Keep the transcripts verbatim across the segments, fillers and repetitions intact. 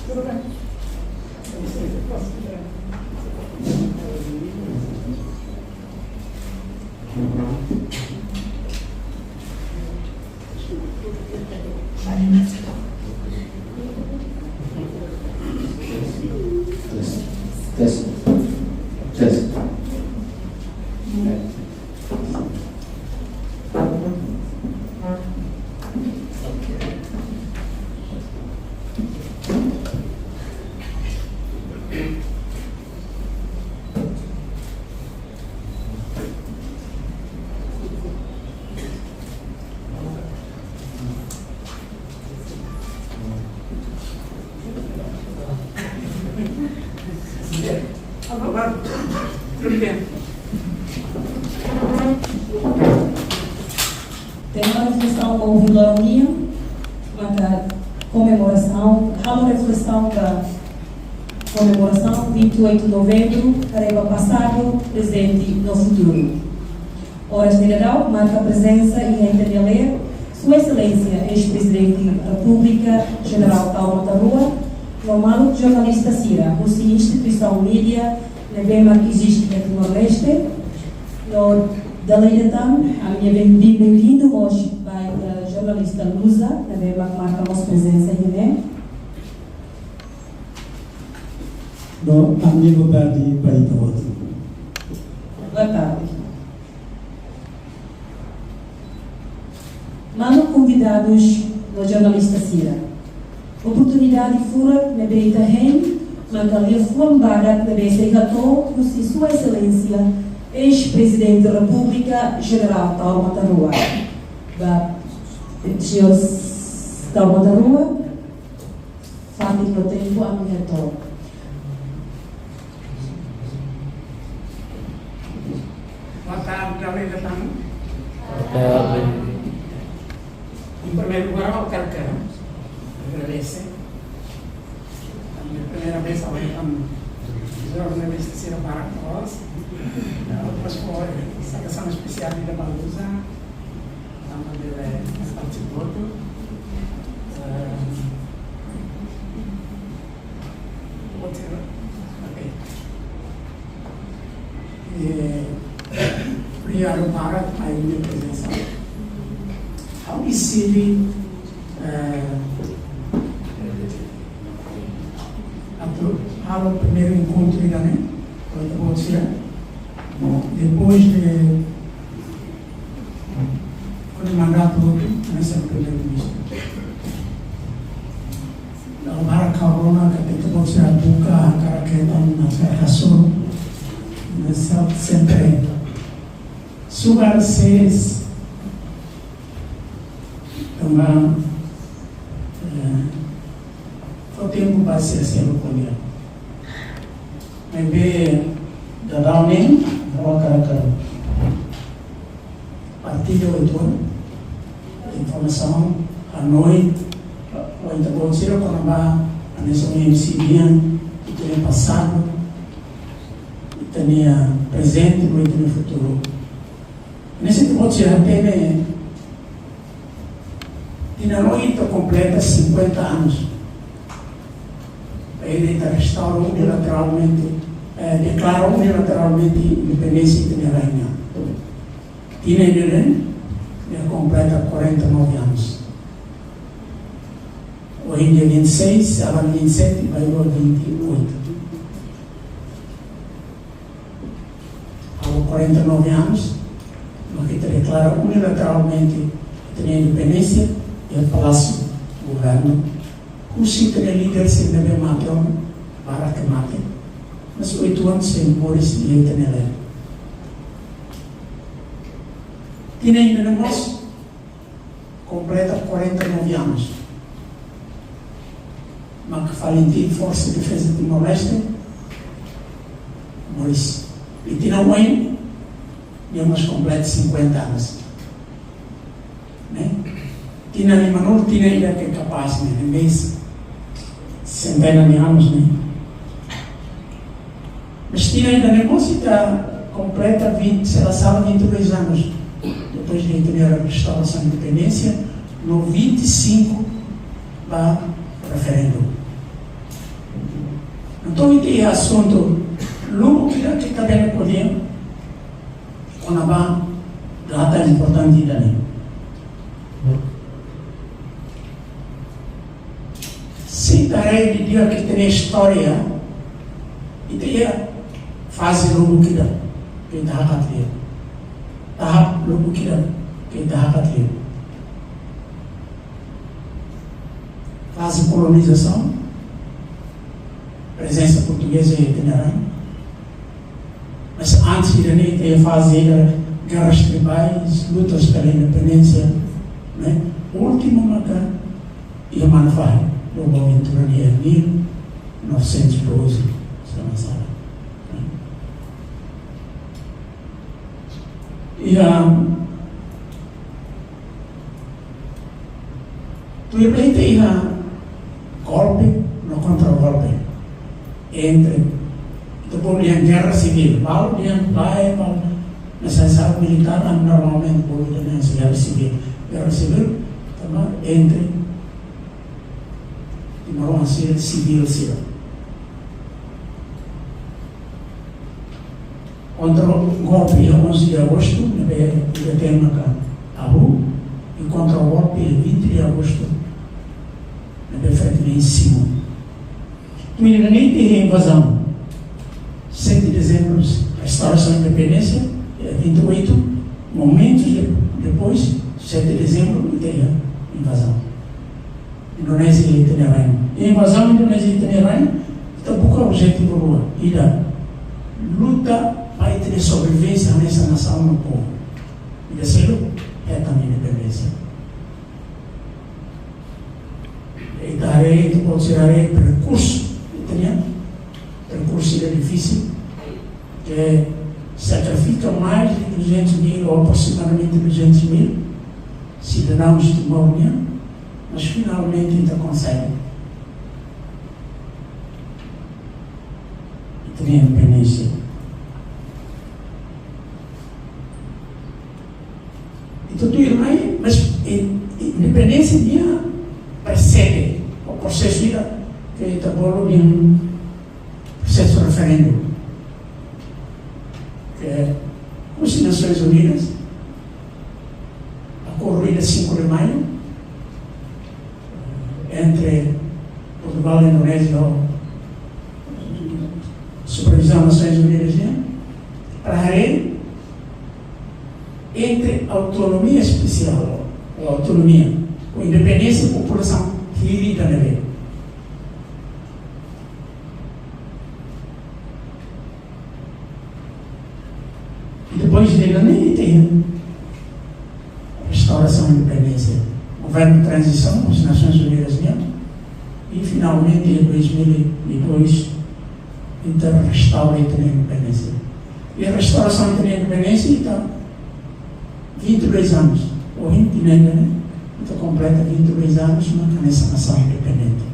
Test, test, test. Tema reflesaun ba ohin loron nian, maka komemorasaun, halo reflesaun ba komemorasaun vinte e oito de novembro, haree ba pasadu, prezente no futuru. Oras ne'e daudaun, marka prezensa iha ita-nia leet, Sua Exelénsia, Eis-Prezidente Repúblika, Jenerál Taur Matan Ruak, no maluk jornalista sira, husi instituisaun mídia ne'ebé mak eziste iha Timor-Leste, no dala ida tan, ami-nia ben-, benvindu mós ba, eh, jornalista Luza, ne'ebé mak marka mós prezensa iha ne'e. No, ami boa tarde ba ita hotu. Boa tarde. Maluk konvidadus no jornalista sira. Oportunidade furak ne'ebé ita hein, maka liafuan badak ne'ebé sei hato'o husi Sua Exelénsia, Eis-Prezidente Repúblika, Jenerál Taur Matan Ruak. Ba, Señór Taur Matan Ruak, fatin no tempu ami hato'o. Boa tarde, David Gatang. Boa tarde. Em primeiro lugar, eu quero que agradece. A minha primeira vez a welcome jornalista sira barak loos. Depois foi saudasaun espesiál ida ba Luza. Tanba nia partisipa hotu. Eh, hotu, ok. Eh, obrigadu barak ba ita-nia prezensa. Ha'u deside, eh, atu halo primeiru enkontru ida-ne'e, ho ita-boot sira. Bom, depois de, com o mandato do, hanesan Primeiru-Ministru. Agora corona, que tem que você buka, cara que não, não se arrasou, mas sempre sugar seis, também, eh, o tempo vai ser sempre com ele. Maibé daudaun ne'e, ha'u hakarak partilla ho ita-boot informasaun, hanoin, ho ita-boot sira kona-ba hanesan M C nian, ita-nia pasadu, ita-nia prezente, no ita-nia futuru. Hanesan ita-boot sira hatene, tinan oin ita kompleta cinquenta anos. Ita restaura unilateralmente, eh, deklara unilateralmente independénsia ita-nia rain nian. Tinan ida-ne'e, ita kompleta quarenta e nove anos. Ohin dia vinte e seis, sábadu vinte e sete, ba ohin vinte e oito. Halo quarenta e nove anos, mak ita deklara unilateralmente ita-nia independénsia iha Palásiu Governu. Husi ita-nia líder sira ne'ebé mate ona, barak ke mate. Mas oito anos sei moris iha ita-nia leet. Tinan ida-ne'e mós, kompleta quarenta e nove anos. Mak Falintil Forsa Defeza Timor-Leste moris. I tinan oin, nia mós kompleta cinquenta anos. Ne'e? Tinan limanulu, tinan ida ke kapás, ne'e? Ne'e mós centena de anos, ne'e? Mas tinan ida-ne'e mós ita kompleta vinte, sei la sala vinte e dois anos. Depois de ita-nia restaurasaun independénsia, no vinte e cinco ba referendu. Ita iha asuntu lubuk ida, ita bele ko'alia kona-ba data importante ida-ne'e. Se ita haree didi'ak ita-nia istória, ita iha faze lubuk ida ke ita hakat liu. Tahap lubuk ida ke ita hakat liu. Faze kolonizasaun, prezensa portugeza iha ita-nia rain. Mas antes ida-ne'e, iha faze ida gerras tribais, lutas pela independência, ne'e? Últimu maka iha Manufahi, Dom Boaventura nia mil novecentos e doze, se não me engano. Iha tuir ita iha golpe no kontra-golpe. Entre, ita bolu dehan gerra sivíl, balu dehan lae, balu, mas saat militár, ami normalmente bolu dehan gerra sivíl. Gerra sivíl, tanba entre timoroan sira, sivíl sira. Kontra-golpe iha onze de agosto, ne'ebé ida tema ka abu, i kontra-golpe iha vinte de agosto, ne'ebé feto ne'e simu. Tuir ida-ne'e iha invazaun. Sete de dezembro, restaurasaun independénsia, iha vinte e oito, momentos de, depois, sete de dezembro, iha invazaun Indonézia iha ita-nia rain. Invazaun Indonézia iha ita-nia rain, ita buka objetivu rua. Ida, luta ba ita-nia sobrevivénsia hanesan nasaun no povu. Ida seluk, hetan independénsia. Ita haree, ita pode ser haree perkursu, ita-nia perkursu ida difisil, ke sakrifika mais de duzentos mil ou aproximadamente duzentos mil sidadaun de Timor nian, mas finalmente ita konsege. Ita-nia independénsia. Ita tuir mai, mas i-, i-, independénsia nia presede o prosesu ida ke ita bolu dehan prosesu referendu. Ke husi Nasoins Unidas, akordu ida cinco de maio, entre Portugal e Indonézia, ho supervizaun Nasoins Unidas, ne'e? Para haree entre autonomia espesiál, ou autonomia, ou independénsia, populasaun hili ida ne'ebé. I depois de ida-ne'e, ita iha restaurasaun independénsia. Governu tranzisaun, husi Nasoins Unidas nian, i finalmente, em dois mil e dois, ita restaura ita-nia independénsia. I restaurasaun ita-nia independénsia, ita vinte e dois anos, ohin tinan ida-ne'e, ita kompleta vinte e dois anos, maka hanesan nasaun independente.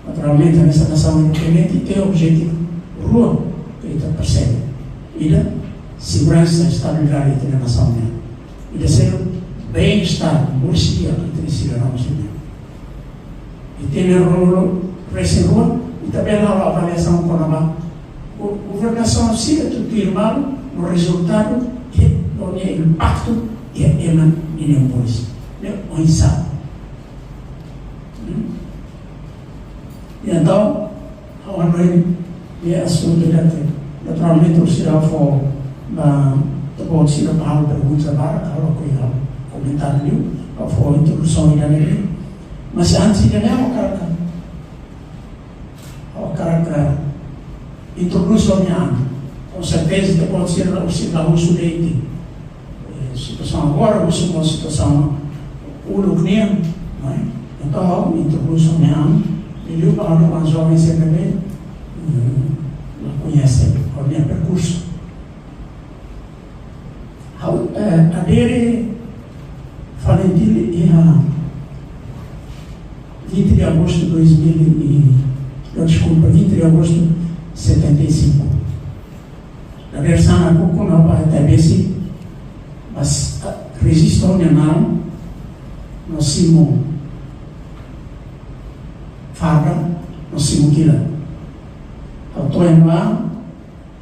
Naturalmente, hanesan nasaun independente iha objetivu rua ke ita persege. Ida, seguransa, estabilidade ita-nia nasaun nian. Ida seluk, bem-estar, moris di'ak ita-nia sidadaun sira-nian. Ita-nia rolu resin rua, ita bele halo avaliasaun kona-ba go-, governasaun sira atu tuir malu, no rezultadu, i no nia impaktu iha ema nia moris. Ne'e oinsá. Hmm? I entaun, ha'u hanoin ne'e asuntu ida ke, naturalmente, sira fó, ba, ita-boot sira fó pergunta barak, ha'u lakohi halo komentáriu, ha'u fó introdusaun ida-ne'e. Mas antes ida-ne'e, ha'u hakarak, ha'u hakarak introdús ha'u-nia an. Com certeza, ita-boot sira, sira husu de'it. Eh, situasaun agora, husu mós situasaun uluk nian, não é? Entaun, ha'u introdús ha'u-nia an, liuliu ba ha'u-nia joven sira ne'ebé, eh, la koñese ha'u-nia perkursu. Ha'u, eh, adere FALINTIL iha vinte de agosto de dois mil e, não, desculpa, vinte de agosto de setenta e cinco. Dadeer-saan nakukun ha'u ba Taibesi, mas, ah, rejistu ha'u-nia naran, no simu farda, no simu kilat. Ha'u to'o iha ne'ebá,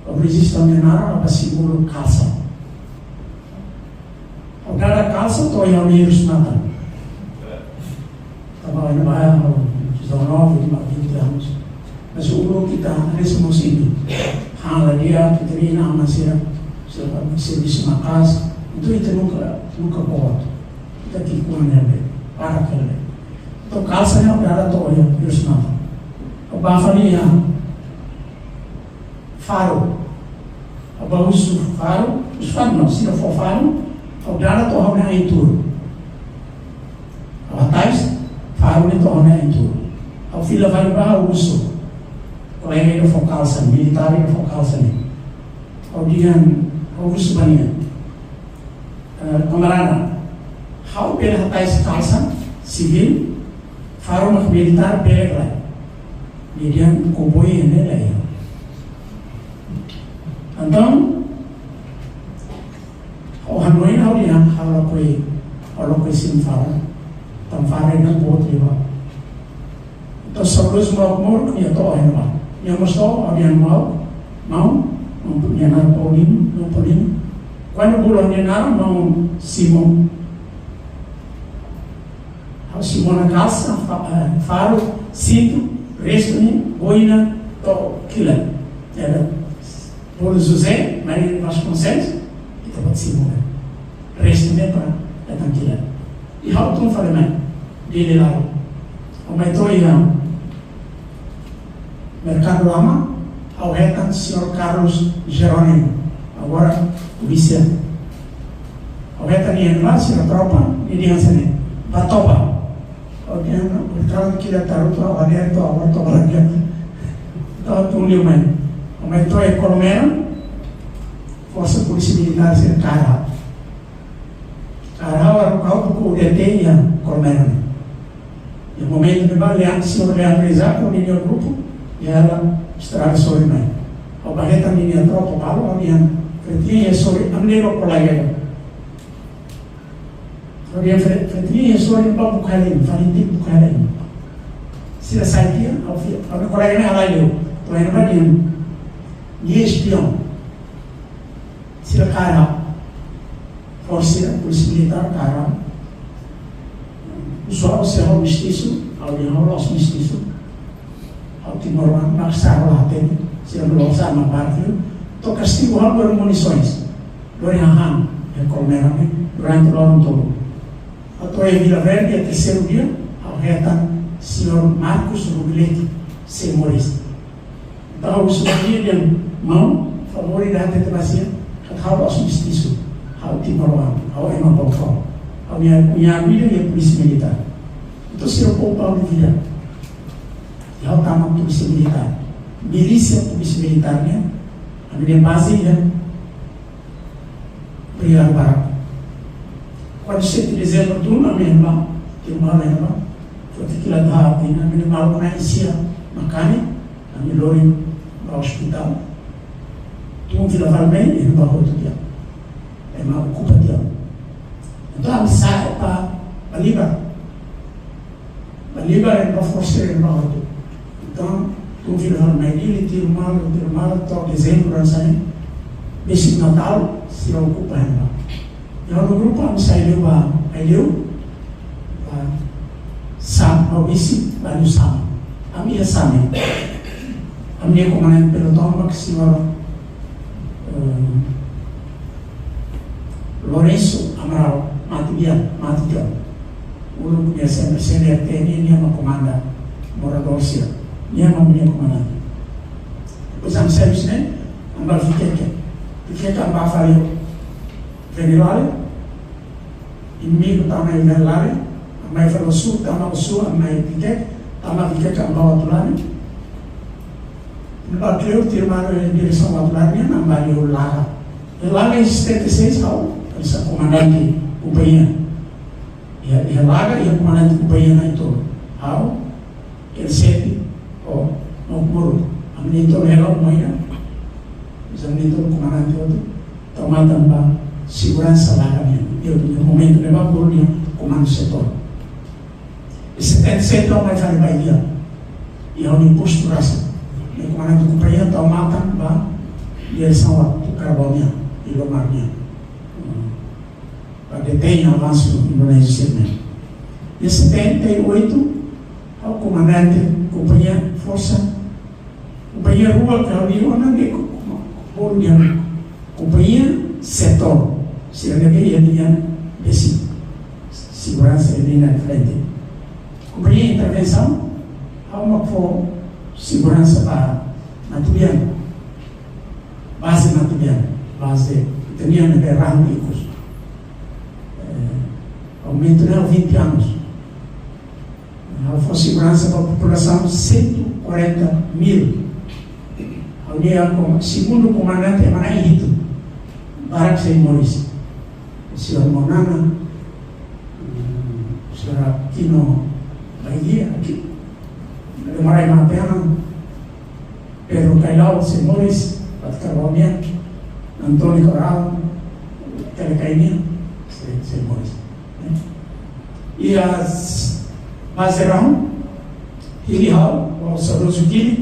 ha'u rejista ha'u-nia naran, ha'u bá simu uluk kalsa. Ha'u dada kalsa to'o iha ha'u-nia hirus-matan. Tanba iha ne'ebá ha'u dezanove, lima, vinte anos. Mas uluk ita hanesan mós imi. Han la di'ak, ita-nia inan-aman sira, sira servisu maka'as. Entaun ita nunka, nunka boot. Ita ki'ikoan ne'ebé, para kele. Entaun kalsa ne'e ha'u dada to'o iha hirus-matan. Ha'u bá fali iha Faro. Ha'u bá husu Faro, husu Faro não, sira fó Faro, ha'u dada to'o ha'u-nia ain-tuur. Ha'u hatais Faro ne'e to'o ha'u-nia ain-tuur. Ha'u fila fali bá, ha'u husu. Kolega ida fó kalsa, militár ida fó kalsa ne'e. Ha'u dehan, ha'u husu ba nia. Eh, kamarada, ha'u bele hatais kalsa sivíl, Faro mak militár, bele ka lae? Nia dehan koboi ne'e lae. Entaun, ha'u hanoin, ha'u dehan, ha'u lakohi, ha'u lakohi simu Faro. Tanba Faro ne'e boot liu ba. Entaun, saudozu maun Mauro, nia to'o iha ne'ebá. Nia mós to'o, ha'u dehan maun, maun, maun nia naran Paulino, maun Paulino. Kuandu bolu ha'u-nia naran, maun simu. Ha'u simu ona kalsa, fa-, eh, Faro, sintu, restu ne'e, boina, to'o kilat. Ita bolu José Maria Vasconcelos, ita-boot simu ona. Restu ne'e para hetan kilat. I ha'u tun fali mai, Dili laran. Ha'u mai to'o iha Merkadu Lama, ha'u hetan señór Carlos Jerónimo, agora polísia. Ha'u hetan nia iha ne'ebá, sira tropa, nia dehan hanesan ne'e: "Bá toba." Ha'u dehan, "Não, merkadu kilat tarutu, ha'u hadeer to'o, agora toba lagi." Entaun tun liu mai. Ha'u mai to'o iha Colmena, forsa polísia militár sira kaer ha'u. Kaer ha'u, ha'u buka U D T iha Colmena. Iha momentu ne'ebá, Leandro, señór Leandro Isaac ho ninia grupu, iha hela estrada sorin mai. Ha'u bá hetan ninia tropa balu, ha'u dehan: "Fretilin, sorin, ami-nia kolega ida." Ha'u dehan: "Fre-, Fretilin, sorin, bá buka hela, fali ita buka hela." Sira sai tiha, ha'u fi-, ha'u-nia kolega ne'e halai liu. Kolega ne'e bá dehan: "Nia espiaun." Sira kaer ha'u. Forsa, polísia militár kaer ha'u. Husu ha'u se ha'u mestisu, ha'u dehan ha'u la'ós mestisu. Ha'u timoroan, mak sá ha'u la hatene, sira bolu sá mak barku. Entaun kastigu ha'u lori munisoens, lori hahán, iha Colmena ne'e, durante loron tolu. Ha'u to'o iha Vila Verde, iha terseiru dia, ha'u hetan señór Marcos Rubiletti, sei moris. Entaun ha'u husu ba nia dehan: "Maun, favór ida hatete ba sira katak ha'u la'ós mestisu, ha'u timoroan, ha'u ema Baucau. Ha'u-nia kuñadu ida iha polísia militár." Entaun sira poupa ha'u-nia vida. I ha'u tama polísia militár. Milísia polísia militár nian, ami-nia baze iha Rio Barraco. Kuandu sete de dezembro tun, ami iha ne'ebá, tun malu iha ne'ebá. Foti kilat ba, ami-nia maluk na'in-sia makanik, ami lori ba ospitál. Tun fila fali mai, iha ne'ebá hotu tiha. Ema okupa tiha. Entaun ami sa'e ba, ba Bolivar. Bolivar iha ne'ebá, forsa iha ne'ebá hotu. Entaun, tun fila fali mai Dili, tiru malu, tiru malu, to'o dezembru hanesan ne'e. Besik Natál, sira okupa iha ne'ebá. Iha ha'u-nia grupu, ami sai liu ba, Aileu, ba Sam, ba Wisi, ba liu Sam. Ami iha Sam. Ami-nia komandante pelotaun mak señór, eh, Lourenço Amaral, mate tiha, mate tiha. Uluk nia sempre C N R T nian, nia mak komanda moradór sira. Nia mak ami-nia komandante. Depois ami sai husi ne'e, ami bá Viqueque. Viqueque ami bá fali Venilale. Inimigu tama iha Venilale, ami mai fali Osu, tama Osu, ami mai Viqueque, tama Viqueque ami bá Uatulani. Ne'ebá kleur tiru malu iha diresaun Uatulani, ami bá liu Laga. Iha Laga iha setenta e seis ha'u, hanesan komandante kompañia. Iha, iha Laga, iha komandante kompañia na'in-tolu. Ha'u, L sete, ho Mauk Moruk. Ami na'in-tolu hela uma ida. Ami na'in-tolu komandante hotu. Tau matan ba seguransa Laga nian. Iha momentu ne'ebá bolu dehan komandu setór. Iha setenta e sete ha'u mai fali ba Baía. Iha ha'u-nia postu rasik. Nia komandante kompañia tau matan ba diresaun Karabau nian, Ilomar nian. Hmm. Para detein avansu Indonézia sira-ne'e. Iha setenta e oito, ha'u komandante kompañia forsa, kompañia rua ke ha'u liu ona ne'e ko-, ko-, ko-, kompañia setór, sira ne'ebé iha liña de se-, seguransa, iha liña de frente. Kompañia intervensaun, ha'u mak fó seguransa ba Matubian, baze Matubian, baze ita-nia ne'ebé rahun ikus. Eh, aumenta ne'e vinte anos. Ha'u fó seguransa ba populasaun cento e quarenta mil. Ha'u-nia kom-, segundu komandante ema na'in-hitu. Barak sei moris. Señór Monana, mm, señora Aquino Baigía, aqui, Marai Mapena, Pedro Kailau sei moris, Pat Karbaunian, António Corral, Kele Kainia, sei, sei moris. Iha baze rahun, hili ha'u, o saudozu Kilik,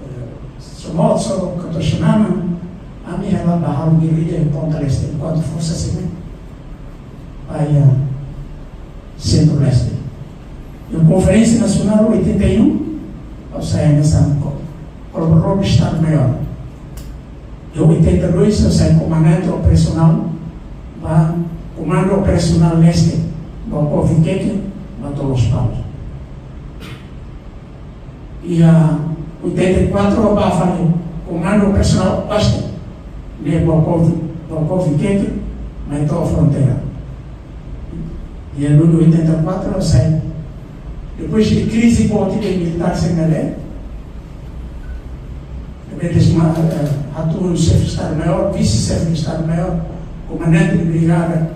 eh, Somozzo, Katoshonana, ami hela ba ha'u gerrilla iha Ponta Leste, enkuantu forsa sira ba iha Centro Leste. Iha Konferénsia Nasionál oitenta e um, ha'u sai hanesan ko-, kolaboradór Estadu Maiór. Iha oitenta e dois, ha'u sai komandante operasionál ba Komandu Operasionál Leste, ba Viqueque, ba Lospalos. Iha oitenta e quatro, ha'u ba fali Komandu Operasionál Oeste, ne'e ba Viqueque, ba Viqueque, mai to'o fronteira. Iha lulu oitenta e quatro, ha'u sai. Depois de krize boot de militár sira ne'e, depois de ma-, eh, atu xefe Estadu Maiór, vise-xefe Estadu Maiór, komandante de brigada,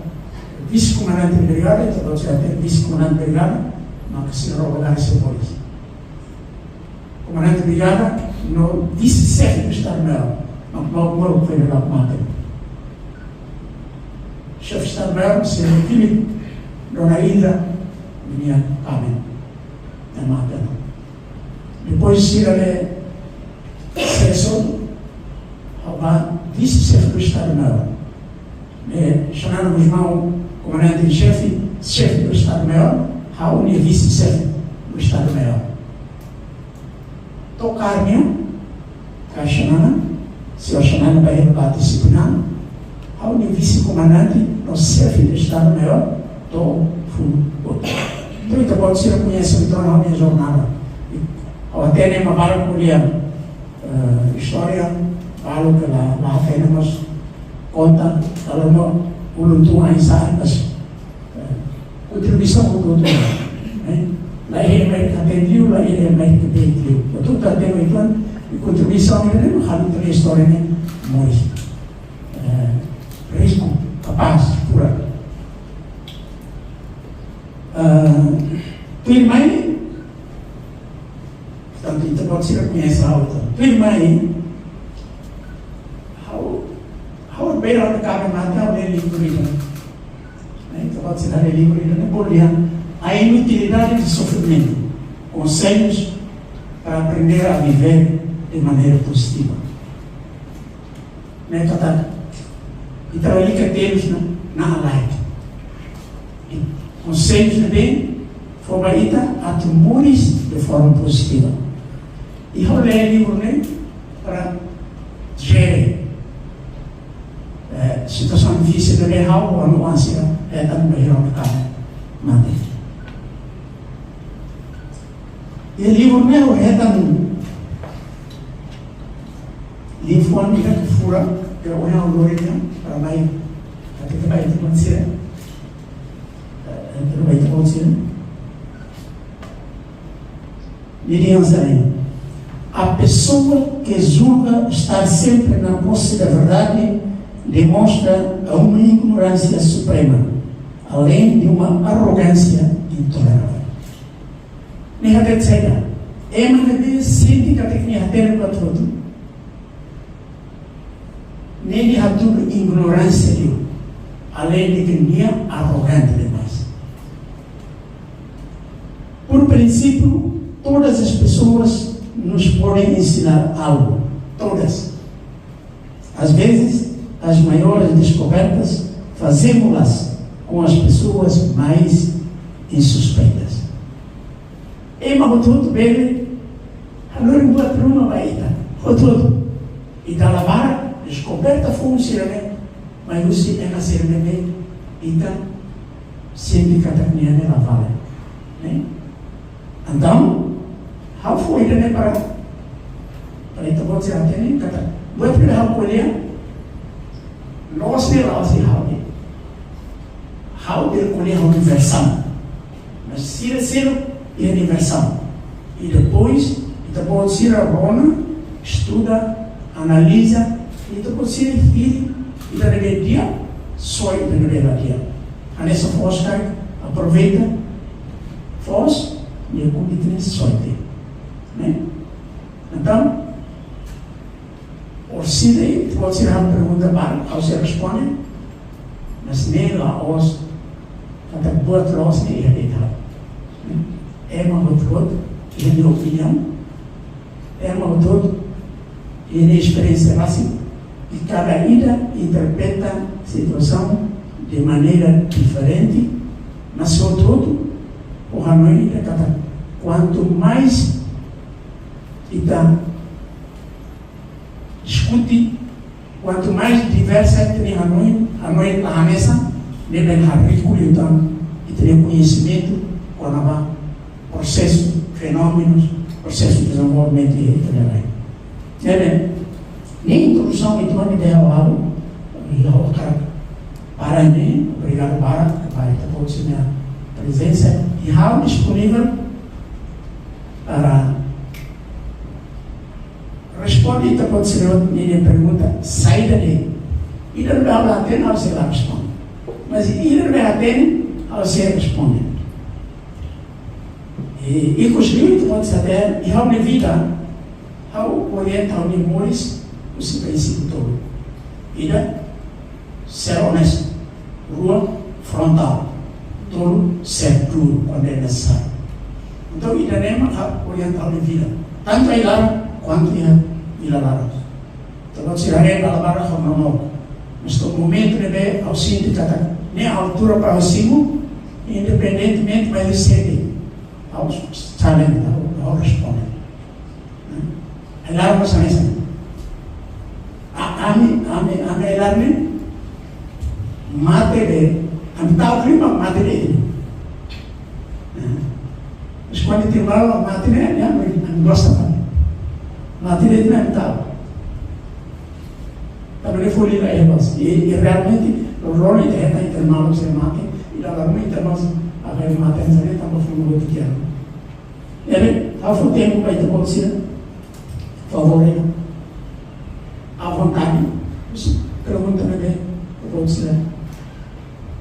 vise-komandante de brigada, ita-boot sira hatene vise-komandante de brigada, mak sira rouba gari sira moris. Komandante de brigada no vise-xefe Estadu Maiór, mak mau mau foi levá mate. Xefe Estadu Maiór, señora Kilik, dona Hilda, ninia kaben, ne'e mate. Depois sira ne'e, seson, ha'u ba vise-xefe Estadu Maiór. Ne'e Xanana Gusmão, komandante-em-xefe, xefe Estadu Maiór, ha'u nia vise-xefe Estadu Maiór. To'o kaer nian, kaer Xanana, señór Xanana ba iha parte disiplinár, ha'u nia vise-komandante no xefe Estadu Maiór, to'o funu boot. Entaun, ita-boot sira koñese uitoan ha'u-nia jornada. Ha'u hatene ema barak ko'alia, eh, istória, balu ke la, la hatene mós konta, kalau no ulun tuan sai, mas, eh, kontribuisaun hotu-hotu, eh, la iha ema ke hatene liu, la iha ema ke hatene liu. Hotu-hotu hatene uitoan, i kontribuisaun ne'e, halo ita-nia istória ne'e moris. Eh, riku, kapás, furak. Eh, tuirmai, portantu, ita-boot sira koñese ha'u tan. Tuirmai, ha'u, ha'u bele ha'u kaben mate, ha'u lee livru ida. Ne'e, ita-boot sira lee livru ida-ne'e, bolu dehan A Inutilidade do Sofrimento, Conselhos para Aprender a Viver de Maneira Positiva. Ne'e katak, ita lalika terus na, na alai. I konsellu ne'ebé fó ba ita atu moris de forma pozitiva. I ha'u lee livru ne'e para jere, eh, situasaun difisil ne'ebé ha'u ho ha'u-nia oan sira hetan ba iha ha'u-nia kaben mate. Iha livru ne'e ha'u hetan liafuan ida ke furak, ke ohin ha'u lori tiha, para mai, atu ke bai ita-boot sira. Eh, atu ke bai ita-boot sira. Nia dehan hanesan ne'e: "A pessoa que julga estar sempre na posse da verdade demonstra uma ignorância suprema, além de uma arrogância intolerável." Ne'e hatete saida? Ema ne'ebé sente katak nia hatene buat hotu, ne'e nia hatudu ignoránsia liu, além de que nia arrogante demais. Por princípio, todas as pessoas nos podem ensinar algo. Todas. Às vezes, as maiores descobertas fazemos-las com as pessoas mais insuspeitas. Ema hotu-hotu bele hanorin buat ruma ba ita. Hotu-hotu. Ita la barak deskuberta foun sira-ne'e mai husi ema sira ne'ebé ita sente katak nia ne'e la vale, ne'e? Entaun, ha'u fó ida-ne'e para, para ita-boot sira hatene katak buat ne'ebé ha'u ko'alia, loos ne'e la'ós ha'u de'it. Ha'u bele ko'alia ha'u-nia versaun. Mas sira seluk iha nia versaun. I depois, ita-boot sira rona, estuda, analiza, i ita-boot sira hili ida-ne'ebé di'ak, soe ida-ne'ebé la di'ak. Hanesan foos karik, aproveita foos, nia ku'u ita-nia soe tiha. Ne'e? Entaun, orsida ita-boot sira halo pergunta barak, ha'u sei responde, mas ne'e la'ós katak buat loos ne'e iha de'it ha'u. Ema hotu-hotu iha nia opiniaun, ema hotu-hotu iha nia esperiénsia rasik, i kada ida interpreta situasaun de maneira diferente, mas hotu-hotu ho hanoin ida katak kuantu mais ita diskute, kuantu mais diversa ita-nia hanoin, hanoin la hanesan, ne'e bele harii liután ita-nia koñesimentu kona-ba prosesu, fenómenus, prosesu dezenvolvimentu iha ita-nia rai. Ne'e, ne'e introdusaun ida-ne'e ha'u halo, i ha'u hakarak para ne'e, obrigadu barak ba ita-boot sira-nia prezensa, i ha'u disponivel para responde ita-boot sira-nia pergunta, saida de'it. Ida-ne'ebé la hatene, ha'u sei la responde. Mas ida-ne'ebé hatene, ha'u sei responde. I, i ikus liu ita-boot sira hatene, iha ha'u-nia vida, ha'u orienta ha'u-nia moris husi prinsípiu tolu. Ida, ser onestu. Rua, frontál. Tolu, ser duru, kuandu nesesáriu. Entaun, ida-ne'e mak orienta ha'u-nia vida. Tantu iha laran, kuantu iha, iha laran. Entaun, se haree ba labarik ha'u normal. Mas to'o momentu ne'ebé, ha'u sente katak ne'e altura para ha'u simu, independentemente, mas ha'u sente. Ha'u challenge, ha'u, ha'u responde. Ne'e? Ai-laran mós hanesan ne'e. A, ami, ami, ami ai-laran ne'e, mate de'it, ami ta'uk liu mak mate de'it. Ne'e? Mas kuandu tiha malu mate ne'e, ne'e ami, ami gosta tanba mate de'it ne'e ami ta'uk. Tanba ne'e folin la iha loos. I, i realmente, loroloron ita hetan ita-nia maluk sira mate, i dala ruma ita mós agora mate hanesan ne'e tanba funu hotu tiha. Ne'ebé, ha'u fó tempu ba ita-boot sira. Favór, à vontade. Pergunta ne'ebé ita-boot sira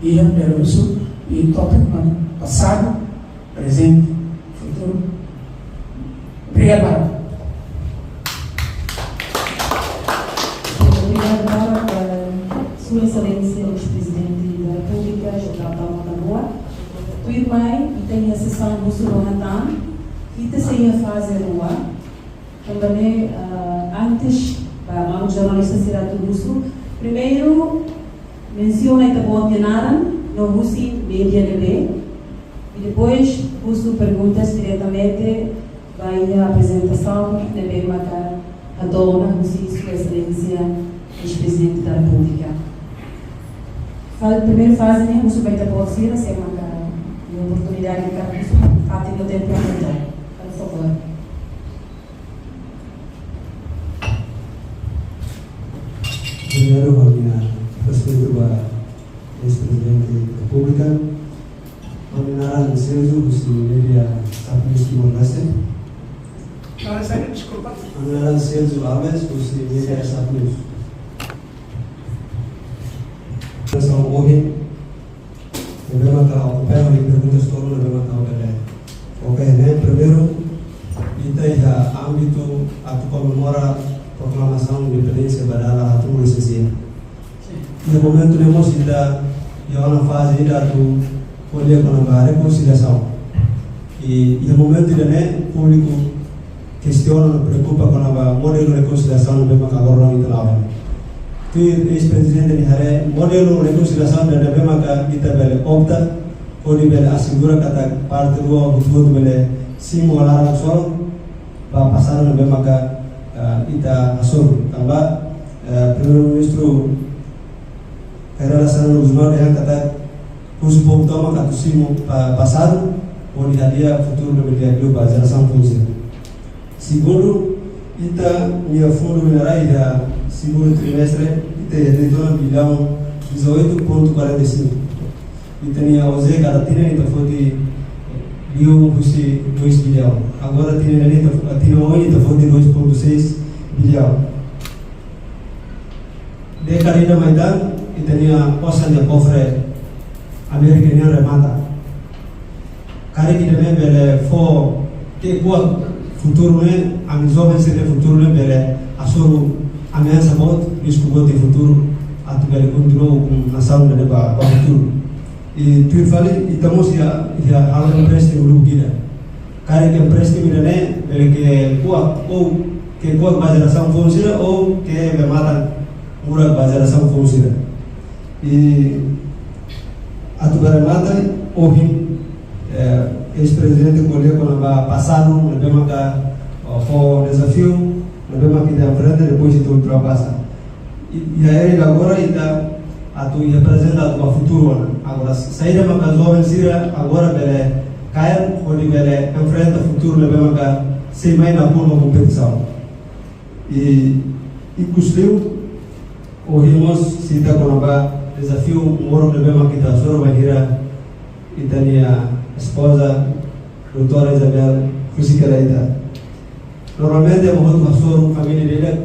iha, bele husu, i tópiku mak pasadu, prezente, futuru. Obrigadu barak. Obrigadu barak, eh, Sua Exelénsia, Eis-Prezidente da Repúblika, José Ramos Horta. Tuirmai, ita iha sesaun husu rona tan, ita sei iha faze rua. Tanba ne'e, ah, antes, ba maluk jornalista sira atu husu, primeiru, mensiona ita-boot nia naran, no husi média ne'ebé, i depois, husu perguntas diretamente ba iha aprezentasaun ne'ebé maka hato'o ona husi Sua Exelénsia Eis-Prezidente da Repúblika. Fa-, primeiru faze ne'e, husu ba ita-boot sira, se maka iha oportunidade para husu, fatin no tempu atu hato'o. Por favór. Primeiru, ha'u-nia agradesimentu ba Eis-Prezidente Repúblika. Ha'u-nia naran Celso, husi média Sapnews Timor-Leste. Naran saida, deskulpa? Ha'u-nia naran Celso Alves, husi média Sapnews. Nasaun ohin, ne'ebé maka ha'u prepara hodi perguntas tolu ne'ebé maka ha'u bele. Oke, ne'e primeiru, ita iha ámbitu atu komemora proklamasaun independénsia ba dala haat-ruanulu-resin-sia. Iha momentu ne'e mós ita iha ona faze ida atu ko'alia kona-ba rekonsiliasaun. I iha momentu ida-ne'e públiku kestiona no preokupa kona-ba modelu rekonsiliasaun ne'ebé maka agora ita la'o. Tuir eis-prezidente nia haree, modelu rekonsiliasaun ne'ebé maka ita bele opta hodi bele asegura katak parte rua hotu-hotu bele simu ho laran soru ba pasadu ne'ebé maka, eh, ita hasoru. Tanba, eh, Primeiru-Ministru Kay Rala Xanana Gusmão dehan katak husu povu tomak atu simu pa-, pasadu, hodi hadi'a futuru ne'ebé di'ak liu ba jerasaun foun sira. Segundu, ita-nia fundu minerais iha segundu trimestre, ita iha ne'e to'o ona biliaun dezoito ponto quarenta e cinco. Ita-nia O J kada tinan ita foti liu husi dois biliaun. Agora tinan ne'e ita, tinan oin ita foti dois ponto seis biliaun. Dékada ida mai tan, ita-nia osan nia kofre Amérika nian remata. Karik ida-ne'e bele fó ki'ikoan futuru ne'e, ami joven sira-nia futuru ne'e bele hasoru ameasa boot, risku boot iha futuru, atu bele kontinua ho nasaun ida-ne'e ba, ba futuru. I tuir fali, ita mós iha, iha halo empréstimu lubuk ida. Karik empréstimu ida-ne'e bele ki'ikoan, ou ki'ikoan ba jerasaun foun sira, ou ke bele matan murak ba jerasaun foun sira. I atu bele remata, ohin, eh, eis-prezidente ko'alia kona-ba pasadu ne'ebé maka, eh, fó dezafiu ne'ebé maka ita enfrenta, depois ita ultrapasa. I, i agora ita atu ita aprezenta atu ba futuru ona. Agora, saida maka joven sira agora bele kaer, hodi bele enfrenta futuru ne'ebé maka sei mai nakonu kompetisaun. I, ikusliu, ohin mós sita kona-ba dezafiu moruk ne'ebé maka ita hasoru bainhira ita-nia espoza, doutora Isabel, husik hela ita. Normalmente, ema hotu hasoru, família ida-idak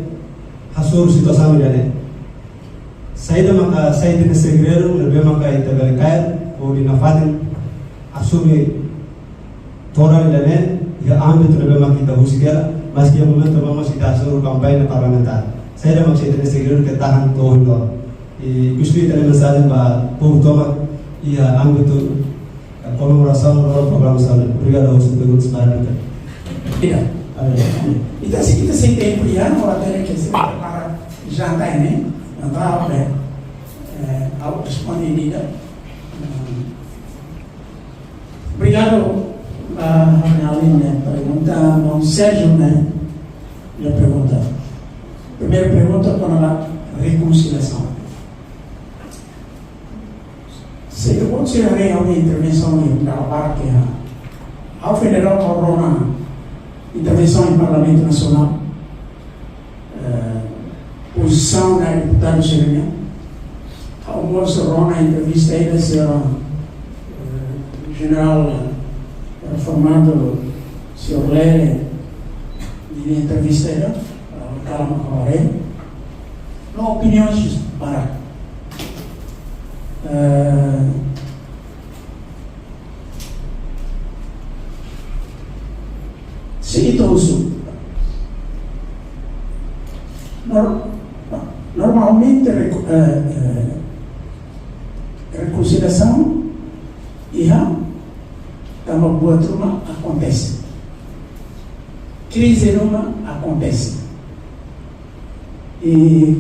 hasoru situasaun ida-ne'e. Saida maka sai ita-nia segredu, ne'ebé maka ita bele kaer, hodi nafatin asume todan ida-ne'e, iha ámbitu ne'ebé maka ita husik hela, maski iha momentu ne'ebé mós ita hasoru kampaña parlamentár. Saida maka sai ita-nia segredu ke tahan to'o ohin loron. I ikusliu ita-nia mensajen ba povu tomak iha ámbitu komemorasaun no programasaun. Obrigadu, ha'u sei pergunta para Dutra. Iya. Ita sei, ita sei tempu iha, no até ke se prepara janta ini, entaun, eh, eh, ha'u responde ida. Hmm. Obrigadu, ah, Aline, nia pergunta, maun Sérgio, ne'e, nia pergunta. Primeira pergunta, kona-ba rekonsiliasaun. Se ita-boot sira haree ha'u-nia intervensaun iha Dala Barak iha, ha'u federal ha'u rona intervensaun iha Parlamentu Nasionál, eh, pozisaun deputadu sira-nian. Ha'u mós rona entrevista ida, señór, eh, jenerál, eh, reformadu, señór Lere, nia entrevista ida, eh, kala mak ha'u haree. No opiniões para, eh, se ita husu. Nor-, normalmente, reco-, eh, eh, rekonsiliasaun iha tanba buat ruma akontese. Krize ruma akontese. I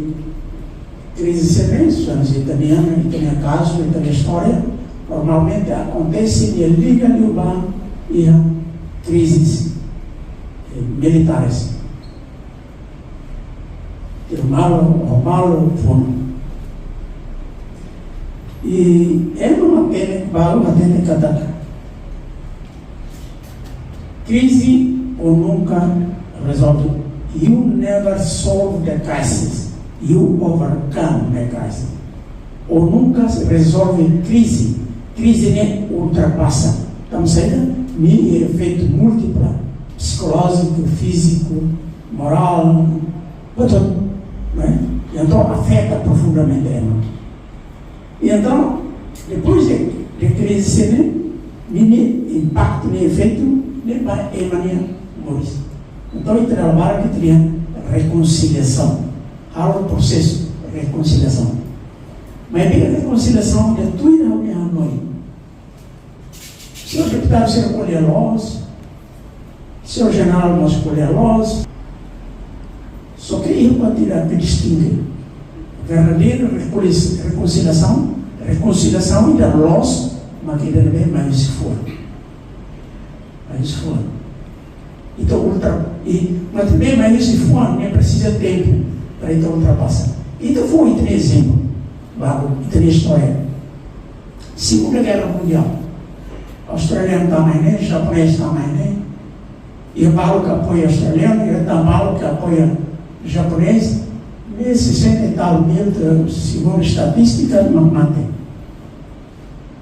krize sira-ne'e, se ita-nia, ita-nia kazu, ita-nia istória, normalmente akontese nia liga liu ba iha krizes, eh, militares. Tiru malu, oho malu, funu. I ema matenek balu matenek katak krize ou nunka rezolve. You never solve the crisis, you overcome the crisis. Ou nunka rezolve krize, krize ne'e ultrapasa. Entaun, saida, nia efeitu múltipla, psikolójiku, fíziku, morál, betul, né? Entaun, afeta profundamente ema. I entaun, depois de, de krize sira-ne'e, nia impaktu, nia efeitu ne'e ba ema nia moris. Entaun, ita Dala Barak ita iha rekonsiliasaun, halo prosesu rekonsiliasaun. Maibé rekonsiliasaun ida tuir ha'u-nia hanoin. Señór deputadu sira ko'alia loos, Señór Jenerál mós ko'alia loos. Só ke iha kuantidade ke distingue. Verdadeira rekolis-, rekonsiliasaun, rekonsiliasaun ida loos, mak ida ne'ebé mai husi fuan. Mai husi fuan. Ita ultra, i, mas também mai husi fuan, ne'e presiza tempu para ita ultrapasa. Ita fó ita-nia ezemplu, balu, ita-nia istória. Segunda Guerra Mundial. Australianu tama iha ne'e, japonés tama iha ne'e, iha balu ke apoia australianu, iha tan balu ke apoia japonés, mais sessenta e tal mil, eh, segundo estatística, mak mate.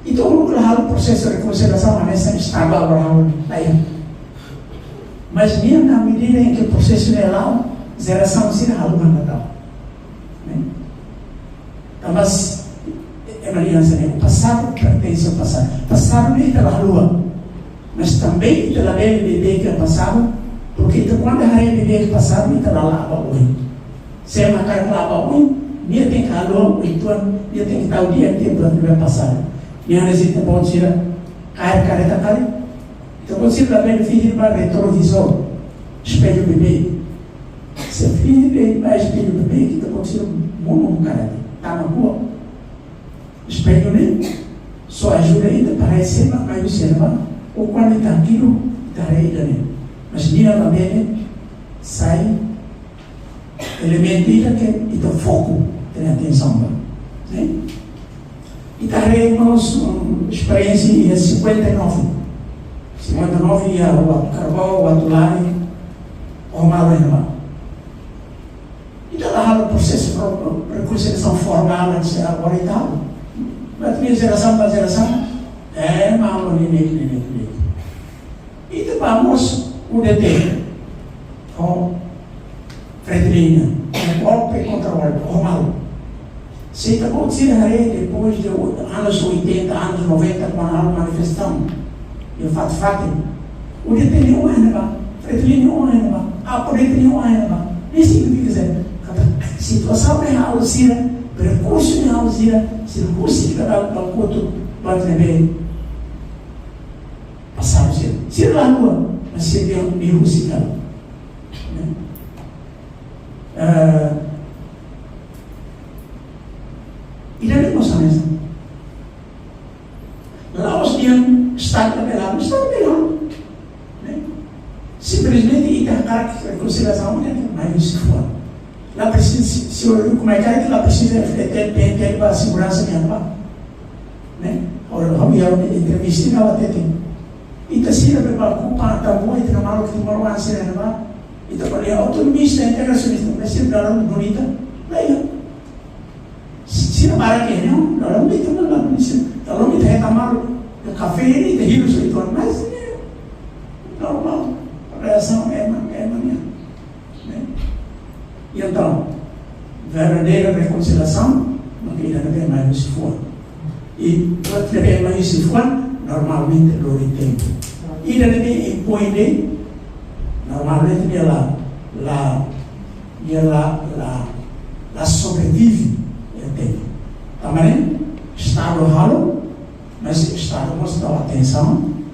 Entaun, uluk la halo prosesu rekonsiliasaun, hanesan Estadu agora halo, la iha. Mas nian, na medida em que prosesu ne'e la'o, jerasaun sira halo manda tau. Ne'e? Tanba, ema dehan hanesan ne'e, pasadu pertense ao pasadu. Pasadu ne'e ita la haluha. Mas também ita labele beibeik iha pasadu, porque ita kuandu haree beibeik iha pasadu, ita la la'o ba oin. Se ema kaer la la'o ba oin, nia tenke haluha oituan, nia tenke tau di'ak tiha buat ne'ebé pasadu. Nia hanesan ita-boot sira kaer kareta karik, ita-boot sira labele fihi ba retrovisór, espellu beibeik. Se fihi de'it ba espellu beibeik, ita-boot sira monu kareta, tama buak. Espellu ne'e só ajuda ita para haree sé mak mai husi ne'ebá, ou kuandu ita hakilu, ita haree ida-ne'e. Mas nia labele sai elementu ida ke ita foku, ita-nia atensaun ba. Ne'e? Ita haree mós, um, esperiénsia iha cinquenta e nove. Cinquenta e nove iha Uatu Karvau, Uatu Lari, Oho Malu iha ne'ebá. Ita la halo prosesu pro-, rekonsiliasaun formál, se agora e tal. Mas nia jerasaun ba jerasaun, eh, malu ne'e, ne'e, ne'e, ne'e, ne'e. Ita ba mós U D T, ho Fretilin nian, golpe kontra golpe, Oho Malu. Se ita-boot sira haree depois de o-, anos oitenta, anos noventa, kuandu halo manifestasaun iha Fatufatin, U D T nia oan iha ne'ebá, Fretilin nia oan iha ne'ebá, Apo D T nia oan iha ne'ebá. Ne'e signifika katak situasaun ne'e halo sira, perkursu ne'e halo sira, sira husik ka dala ba kotuk buat ne'ebé pasadu sira. Sira la haluha, mas sira dehan nia husik hela. Ne'e? Eh, ida-ne'e mós hanesan. La'ós dehan Estadu labele halo, Estadu bele halo. Ne'e? Simplesmente ita hakarak rekonsiliasaun ne'e mai husi fuan. La presiza, se, se o, o, como é que é que la presiza F T T, P N T L ba seguransa nian ba. Ne'e? Ora, ha'u iha entrevista ne'e ha'u hatete. Ita sira be ba kupa ita-boot, ita-nia maluk timoroan sira ne'ebá. Ita ko'alia autonomista, integrasionista, mas sira dala ruma duni ita. La iha. Sira barak iha ne'e, dala ruma ita la duni sira. Dala ruma ita hetan malu, iha kafé ne'e ita hirus uitoan, mas ne'e normál. Reasaun ema, ema nian. Ne'e? Entaun, verdadeira rekonsiliasaun, mak ida ne'ebé mai husi fuan. I buat ne'ebé mai husi fuan, normalmente lori tempu. Ida ne'ebé impoin de'it, normalmente nia la, la, nia la, la, la sobrevive iha tempu. Tanba ne'e, Estadu halo, mas Estadu mós dá atensaun,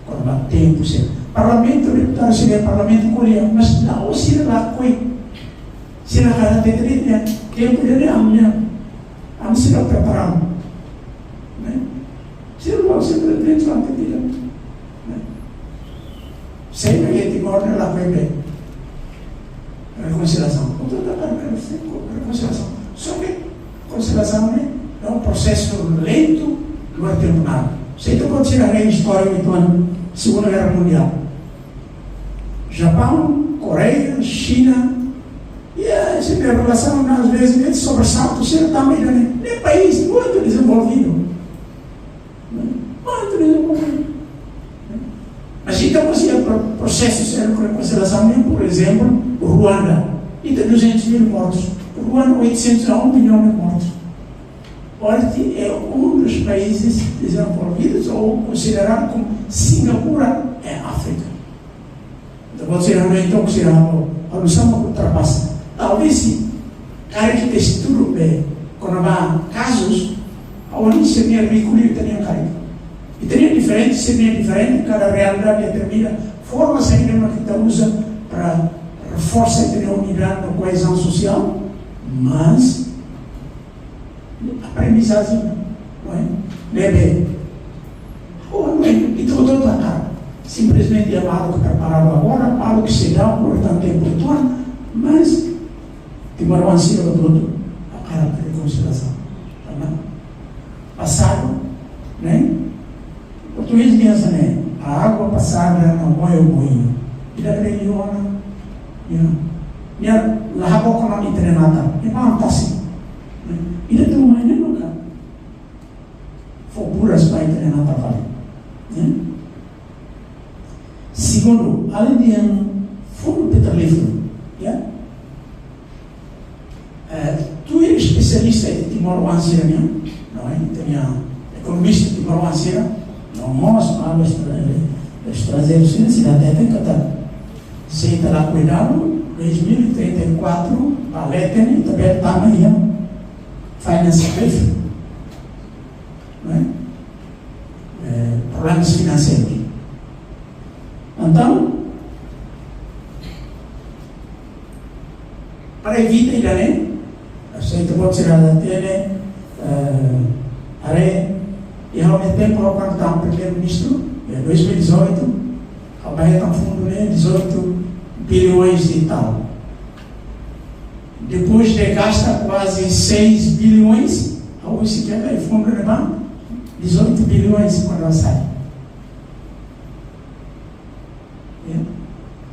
kona-ba tempu sira. Parlamentu, deputadu sira, Parlamentu ko'alia, mas la'ós sira lakohi. Sira hakarak hatete de'it, tempu ida-ne'e ami-nian. Ami seidauk prepara. Ne'e? Sira la, sira la hatete de'it. Ne'e? Sei mai iha Timor ne'e lakohi be rekonsiliasaun. Kontra ta para rekonsiliasaun. Só ke rekonsiliasaun ne'e é um processo lento, luar tempo nada. Se ita konsidera istória uitoan Segunda Guerra Mundial. Japão, Coreia, China, e a, essa relação, às vezes, ne'e sobressalto, sira também, ne'e? Ne'e país muito desenvolvido. Muito desenvolvido. Mas ita mós iha pro-, prosesu sira ku rekonsiliasaun, ne'e, por exemplo, Ruanda. Ita duzentos mil mortos. Ruanda, oitocentos a um milhão de mortos. Hoje é um dos países desenvolvidos ou considerado como Singapura em África. Entaun, buat sira-ne'e entaun sira halo, halo sama ultrapasa. Talvez se karik ita estuda be kona-ba kazus, ha'u hanoin sira-nia riku liu ita-nian karik. Ita-nian diferente, sira-nian diferente, kada realidade determina Forma saida mak ita uza para reforsa ita-nia unidade no koezaun sosiál, mas aprendizajen, não é? Ne'ebé, oh, não é, ita hotu-hotu hakarak. Simplesmente iha balu ke preparadu agora, balu ke seidauk, portantu, tempu uitoan, mas timoroan sira hotu-hotu hakarak rekonsiliasaun. Tá bom? Pasadu, né? Portugés dehan hanesan ne'e, a água passada não moe o moinho. Ida-ne'e nia, nia, nia la habook ona ita-nia natar. Nia fa'an tasi. Ida tun mai ne'e nunka fó buras ba ita-nia natar fali. Né? Segundu, além de fundu petrolíferu, ya? Eh, tuir espesialista de timoroan sira nian, não é? Ita-nia ekonomista timoroan sira, no mós malu estra-, estranjeiru sira, sira hateten katak, se ita la kuidadu, dois mil e trinta e quatro ba leten, ita bele tama iha finance cliff, não é? Eh, problemas financeiros. Entaun, para evita ida-ne'e, se ita-boot sira hatene, eh, haree, iha ha'u-nia tempu ha'u kuandu tan primeiru-ministru, iha dois mil e dezoito, ha'u bá hetan fundu ne'e dezoito bilhões e tal. Depois de gasta quase seis bilhões, ha'u sei hetan fundu ne'e ba dezoito bilhões kuandu ha'u sai. Ya.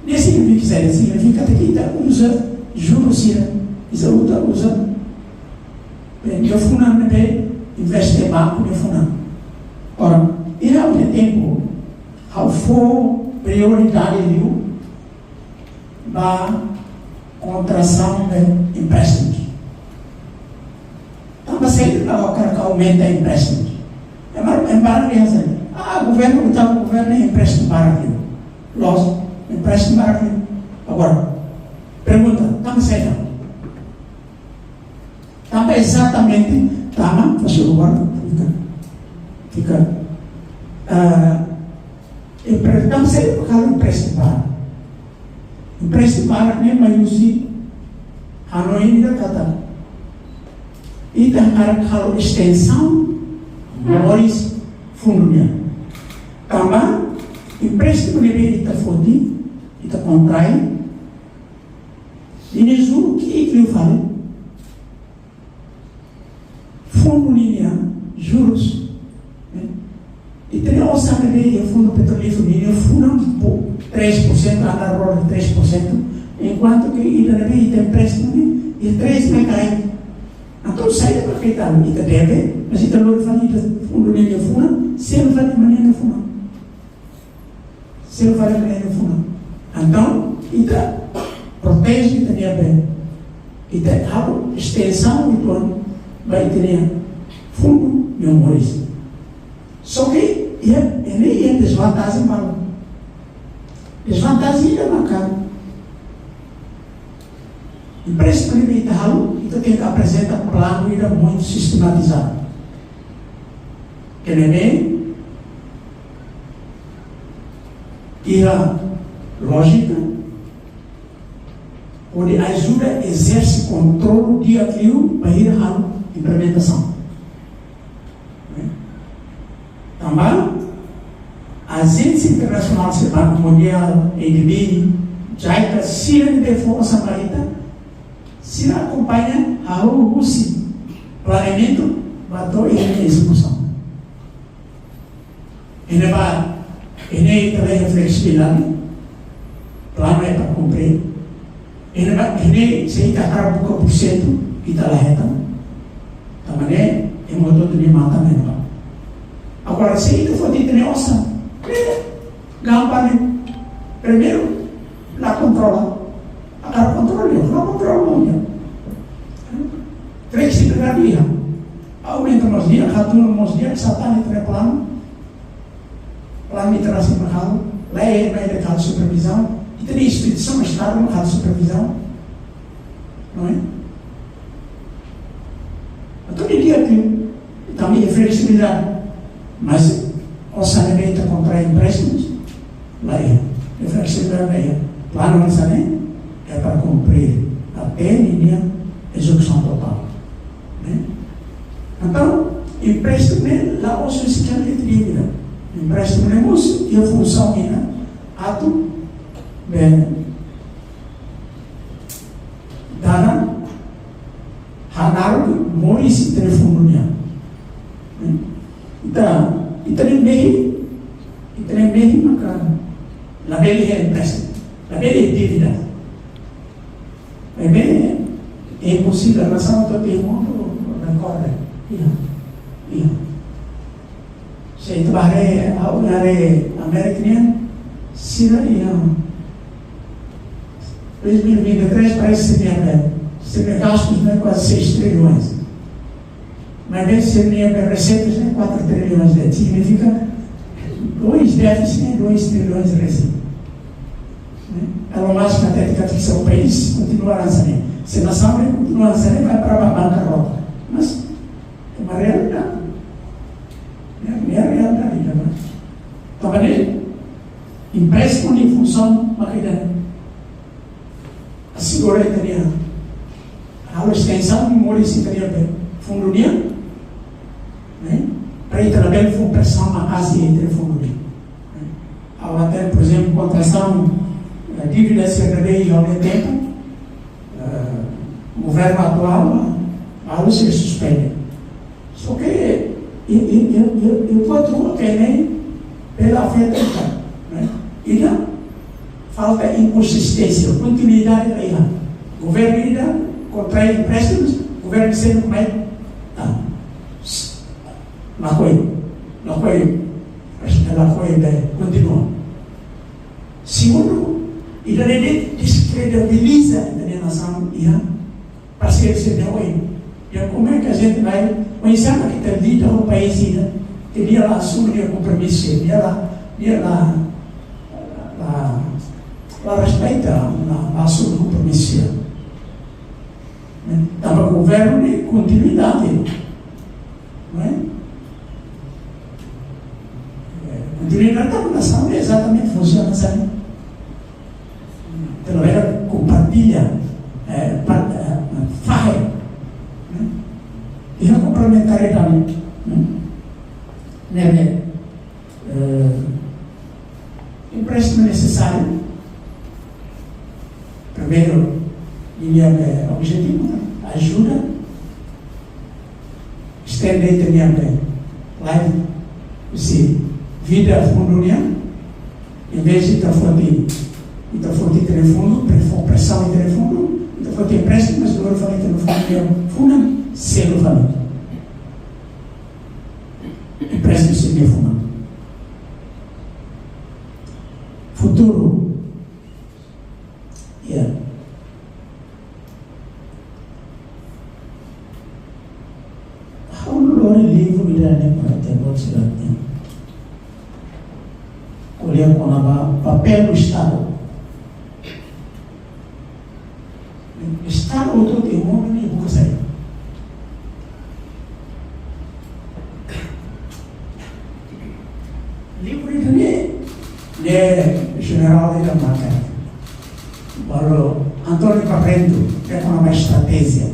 Ne'e signifika saida? Signifika katak ita uza juru sira. Ita uza, uza. Bem, nia funan ne'ebé investe banku nia funan. Ora, iha ha'u-nia tempu, ha'u fó prioridade liu ba kontrasaun de empréstimu. Tanba saida ha'u hakarak aumenta empréstimu? Ema, ema barak dehan hanesan ne'e, ah, governu, ita governu empréstimu barak liu. Loos, empréstimu barak liu. Agora, pergunta, tanba saida? Tanba ezatamente, tanba, fase agora, fica, fica, ah, empre-, tanba saida halo empréstimu barak? Empréstimu barak ne'e mai husi hanoin ida katak ita hakarak halo estensaun moris fundu nian. Tanba empréstimu ne'ebé ita foti, ita kontrai, nia juru ki'ik liu fali. Fundu ninia jurus, né? Ita-nia osan ne'ebé iha fundu petrolíferu ninia funan po, três por cento, andar roda três por cento, enkuantu ke ida ne'ebé ita empréstimu ne'e iha três megain. Entaun, saida mak ita, ita deve, mas ita lori fali ita fundu ninia funan, selu fali ema nia funan. Selu fali ema nia funan. Entaun, ita proteje ita-nia bem. Ita halo estensaun uitoan ba ita-nia fundu nia moris. Só ke, iha, iha ne'e iha dezvantajen balu. Dezvantajen ida maka, empréstimu ne'ebé ita halo, ita tenke aprezenta planu ida muito sistematizadu. Ke ne'ebé iha lójika, hodi ajuda ezerse kontrolu di'ak liu bainhira halo implementasaun. Tanba ajénsia internasionál sira, Banku Mundiál, ADB, JICA, sira ne'ebé fó osan ba ita, sira akompaña hahú husi planeamentu ba to'o iha ezekusaun. Iha ne'ebá, iha ne'e ita la iha fleksibilidade, planu é para kumpre. Iha ne'ebá, iha ne'e se ita hakarak buka porsentu, ita la hetan. Tanba ne'e, ema hotu-hotu nia matan iha ne'ebá. Agora, se ita foti ita-nia osan, ne'e gampang ne'e. Primeiru, la kontrola. Hakarak kontrola, la kontrola, não, ya. Fleksibilidade iha. Aumenta mós di'ak, hatún mós di'ak, sá tan ita-nia planu. Planu ita rasik mak halo, lei mak ita halo supervizaun, ita-nia instituisaun Estadu mak halo supervizaun, não é? Entaun, nia di'ak liu, tanba iha fleksibilidade, mas osan ne'ebé ita kontrai empréstimu, la iha. Reflexividade ne'e, planu hanesan ne'e é para kumpre até ninia ezekusaun totál, ne'e? Entaun, empréstimu ne'e la'ós husi kela de'it dívida. Empréstimu ne'e mós iha funsaun ida atu, bem, dada hanaruk moris ita-nia fundu nian. Ita, ita-nia mehi, ita-nia mehi maka labele iha empréstimu, labele iha dívida. Maibé é imposivel, nasaun to'o mundu rekorre. Iha, iha. Se ita bá haree, ha'u haree Amérika nian, sira iha dois mil e vinte e três parese sira-nia, sira-nia gastus ne'e kuaze seis trilhões. Maibé sira-nia reseitas ne'e quatro trilhões, ne'e signifika dois déficit ne'e dois trilhões resin. Ne'e? Elon Musk hatete katak se o país kontinua hanesan ne'e, se nasaun ne'e kontinua hanesan ne'e, vai para bankarrota. Mas é uma realidade. É, é realidade, né? Tanba ne'e, empréstimu nia funsaun maka ida-ne'e. Asegura ita-nia, halo estensaun moris ita-nia be fundu nian, ne'e? Para ita labele fó presaun maka'as iha ita-nia fundu nian, ne'e? Agora tem, por exemplo, kontrasaun, eh, dívida C R B ao mesmo tempo, eh, governu atuál, halo sei suspende. Só que, e, e, e, e, e o outro que nem pela afeta, ne'e? Ida, falta inkonsisténsia, kontinuidade la iha. Governu ida kontrai empréstimus, governu seluk mai, ah, lakohi, lakohi, lakohi, kontinua. Segundu, ida-ne'e deskredibiliza ita-nia nasaun iha parseiru sira-nia oin. Ya, como é que a gente vai, oinsá mak ita lidera país ida, ke nia la asume nia kompromisu, nia la, nia la, la, la respeita, la, la asume kompromisu. Ne'e? Tanba governu ne'e kontinuidade, ne'e? Eh, kontinuidade tanba nasaun ne'e ezatamente funsiona hanesan ne'e. Entaun, ita kompartilla, eh, pa-, eh, fahe, ne'e? Iha komplementariedade, ne'e? Ne'e, ne'e, eh, empréstimu nesesáriu. Primeiru, ninia, eh, objetivu, ajuda, estende ita-nia, eh, life, husi vida fundu nian, em vez de ita foti, ita foti ita-nia fundu, pre-, fó presaun ita-nia fundu, ita foti empréstimu, mas agora fó ita-nia fundu nian, funan, selu fali. Empréstimu sei mai funan. Futuru. Ya. Ha'u lori livru ida-ne'e para ita-boot sira atu ko'alia kona-ba papél Estadu. Estadu hotu iha mundu ne'e buka saida? Livru ida-ne'e, ne'e jenerál ida maka, balu António Barreto, ne'e kona-ba estratéjia.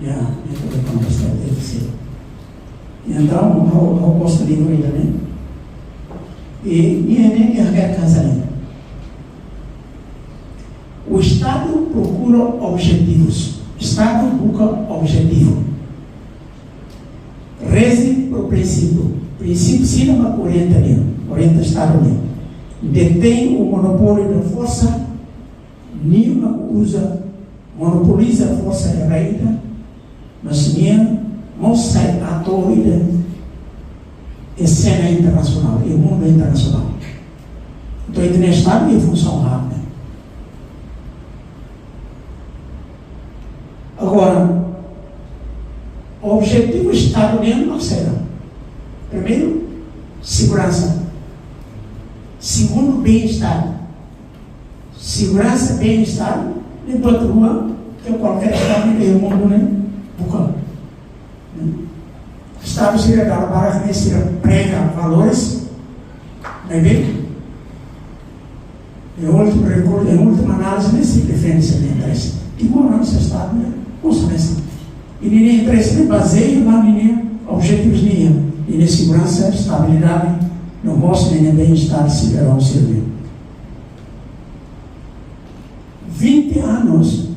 Ya, ne'e kona-ba estratéjia. Entaun, ha'u, ha'u gosta livru ida-ne'e. I, i ne'e, ne'e hakerek hanesan ne'e. O Estado procura objetivos. Estadu buka objetivu. Reze por princípiu. Prinsípiu sira mak orienta nia, orienta Estadu nian. Detém o monopólio da força, nia mak uza, monopoliza forsa iha rai ida, mas nia mós sai atór ida iha sena internasionál, iha mundu internasionál. Entaun, ita-nia Estadu iha funsaun haat ne'e. Agora, objetivu Estadu nian mak saida? Primeiru, seguransa. Segundu, bem-estar. Seguransa, bem-estar, ne'e buat rua ke kualkér Estadu iha mundu ne'e buka. Estadu sira dala barak ne'e sira prega valores, maibé Em última rekursu, em última análise, ne'e sei defende sira-nia interese. Timor-Leste Estadu, ne'e, mós hanesan. I ninia interese ne'e bazeia ba ninia objetivus nian. Ninia seguransa, estabilidade, no mós ninia bem-estar sidadaun sira-nian. Vinte anos,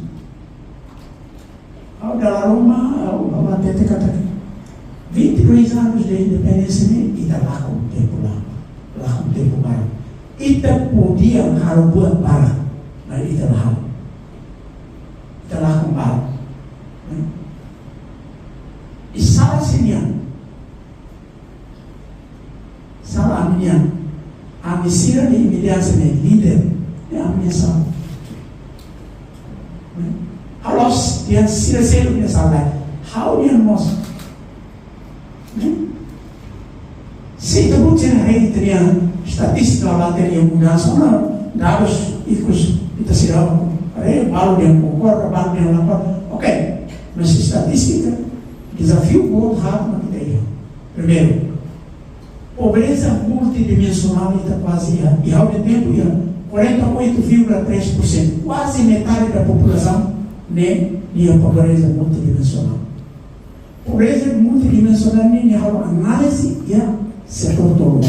ha'u dala ruma, ha'u, ha'u hatete katak vinte e dois anos de independência ne'e, ita lakon tempu la, lakon tempu barak. Ita podia halo buat barak, mas ita la halo. Ita lakon barak. I sala sira-nian. Sala ami-nian. Ami sira ne'ebé ami sira ne'e líder, ne'e ami-nia sala. Halo dehan sira seluk nia sala. Ha'u-nian mós. Se ita buka sira haree ita-nia estatístika, la hatene mudansa, no dadus ikus ita sira haree, balu dehan konkorda, balu dehan la konkorda. Oke, mas estatístika, dezafiu boot haat mak ita iha. Primeiru, pobreza multidimensionál ita kuaze iha, iha ha'u-nia tempu iha quarenta e oito vírgula três por cento, kuaze metade da populasaun ne'e iha pobreza multidimensionál. Pobreza multidimensionál ne'e, ne'e halo análize iha setór tolu,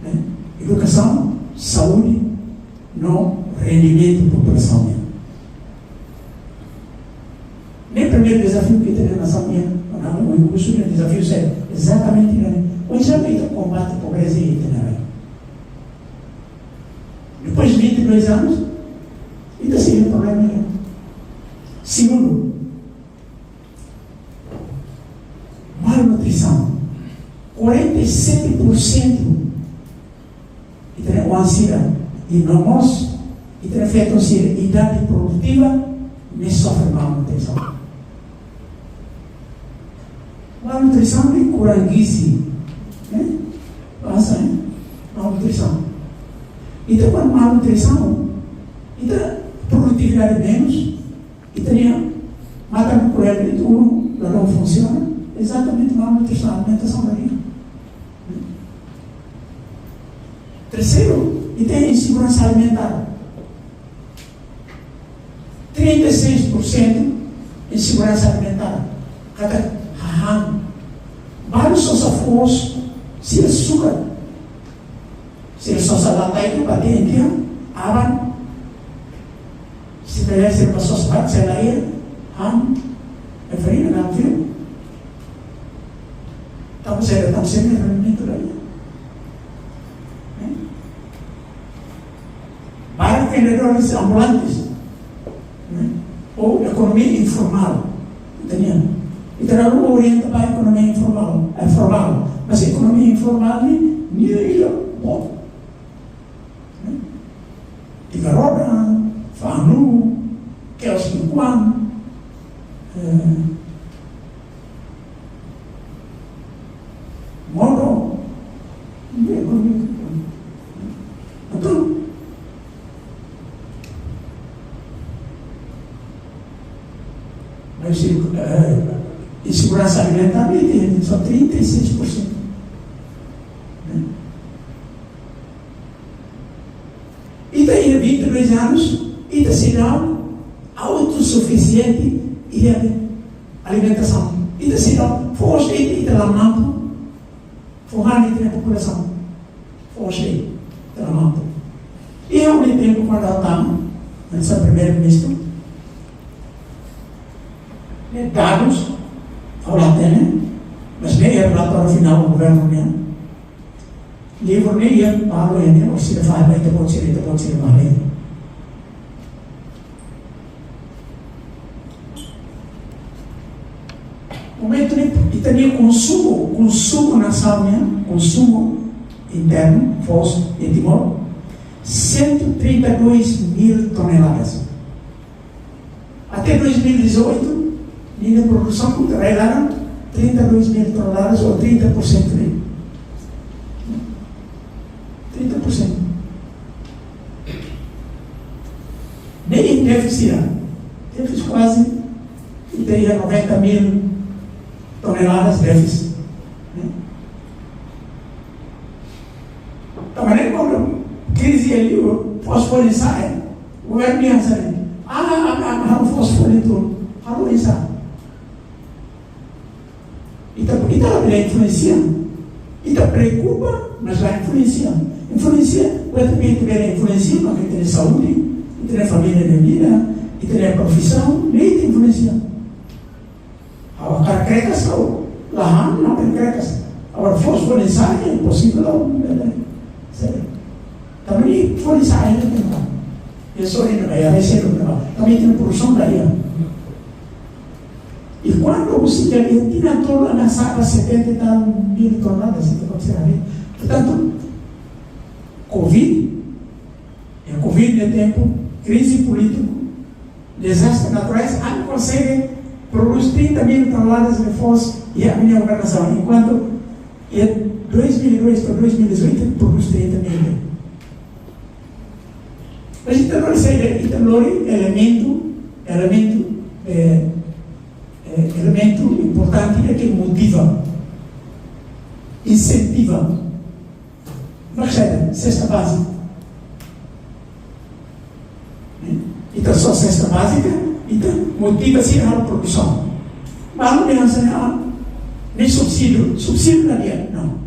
ne'e? Edukasaun, saúde, no rendimentu populasaun nian. Ne'e primeiru dezafiu ke ita-nia nasaun iha, no ami inkluzu ne'e dezafiu sériu. Ezatamente ne'e. Oinsá ita kombate pobreza iha ita-nia rai? Depois de vinte e dois anos, ita sei iha problema nian. Segundu, malnutrisaun. Quarenta e sete por cento ita-nia oan sira, i no mós ita-nia feto sira idade produtiva, ne'e sofre malnutrisaun. Malnutrisaun ne'e kurang gizi, ne'e? Bahasa, ne'e? Malnutrisaun. Ita kuandu malnutrisaun, ita produtividade menus, ita-nia matan kuel itu ladún funsiona, ezatamente malnutrisaun, alimentasaun la iha. Terseiru, ita-nia inseguransa alimentár. Trinta e seis por cento inseguransa alimentár. Katak hahán. Balu sosa foos, sira sukat. Sira sosa lata itu ba tiha, aban. Sira lesa ba sosa ba, sira la iha han, e farina, grão fino. Tanba sira, tanba sira-nia rendimentu la iha. Eh? Barak vendedores ambulantes, ne'e? Ou ekonomia informál. Ita-nia, ita la orienta ba ekonomia informál, eh, formál. Mas ekonomia informál ne'e, ne'e ida boot, ne'e? Tiga roda, fanu, kios lingkuan, eh, modo, ne'e ekonomia informál. Entaun, mas, eh, inseguransa alimentár ne'e só trinta e seis por cento. Ne'e? Ita iha vinte e dois anos, ita seidauk autossuficiente iha alimentasaun. Ita seidauk, foos de'it ita la mampu fó han ita-nia populasaun. Foos de'it ita la mampu. Iha ha'u-nia tempu kuandu ha'u tama, hanesan Primeiru-Ministru, ne'e dadus ha'u la hatene, mas ne'e relatóriu finál governu nian. Livru ne'e iha balu iha ne'e, orsida fala ita-boot sira, ita-boot sira bá lee. Momentu ne'e, ita-nia konsumu, konsumu nasaun nian, konsumu internu, foos iha Timor, cento e trinta e dois mil toneladas. Até dois mil e dezoito, ninia produsaun, rai laran, trinta e dois mil toneladas ou trinta por cento ne'e. Trinta por cento. Ne'e défisit, ne'e? Défisit kuaze, ita iha noventa mil toneladas défisit, ne'e? Tanba ne'e kuandu krize iha liur, foos Folin sa'e, governu dehan sa'e, ah, ah, ah, ah, fos folin tun, halo oinsá. Ita, ita labele influensia. Ita preokupa, mas la influensia. Influensia, buat ita bele influensia, maka ita-nia saúde, ita-nia família nia vida, ita-nia profisaun, ne'e ita influensia. Agora, kar krekas, la han, la kar krekas. Agora, fos folin sa'e, imposivel, la, la, la. Sa'e. Tanba folin sa'e, la, la. Ita só iha, iha, iha, iha, tanba ita-nia produsaun la iha. I kuandu husi tinan tolu, ema sa'e setenta e tal mil toneladas, ita pode ser ali. Portantu, Covid, iha Covid nia tempu, krize polítiku, dezastre naturais, ami konsege prodús trinta mil toneladas de fos iha ami-nia governasaun, enkuantu iha dois mil e dois para dois mil e dezoito prodús trinta mil. Mas ita lori saida, ita lori elementu, elementu, eh, eh, elementu importante é que motiva, insentiva. Maksudnya, sesta bázika. Ita só sesta bázika, ita motiva sira halo produsaun. Balu dehan sira, ah, ne'e subsídiu, subsídiu la di'ak, não.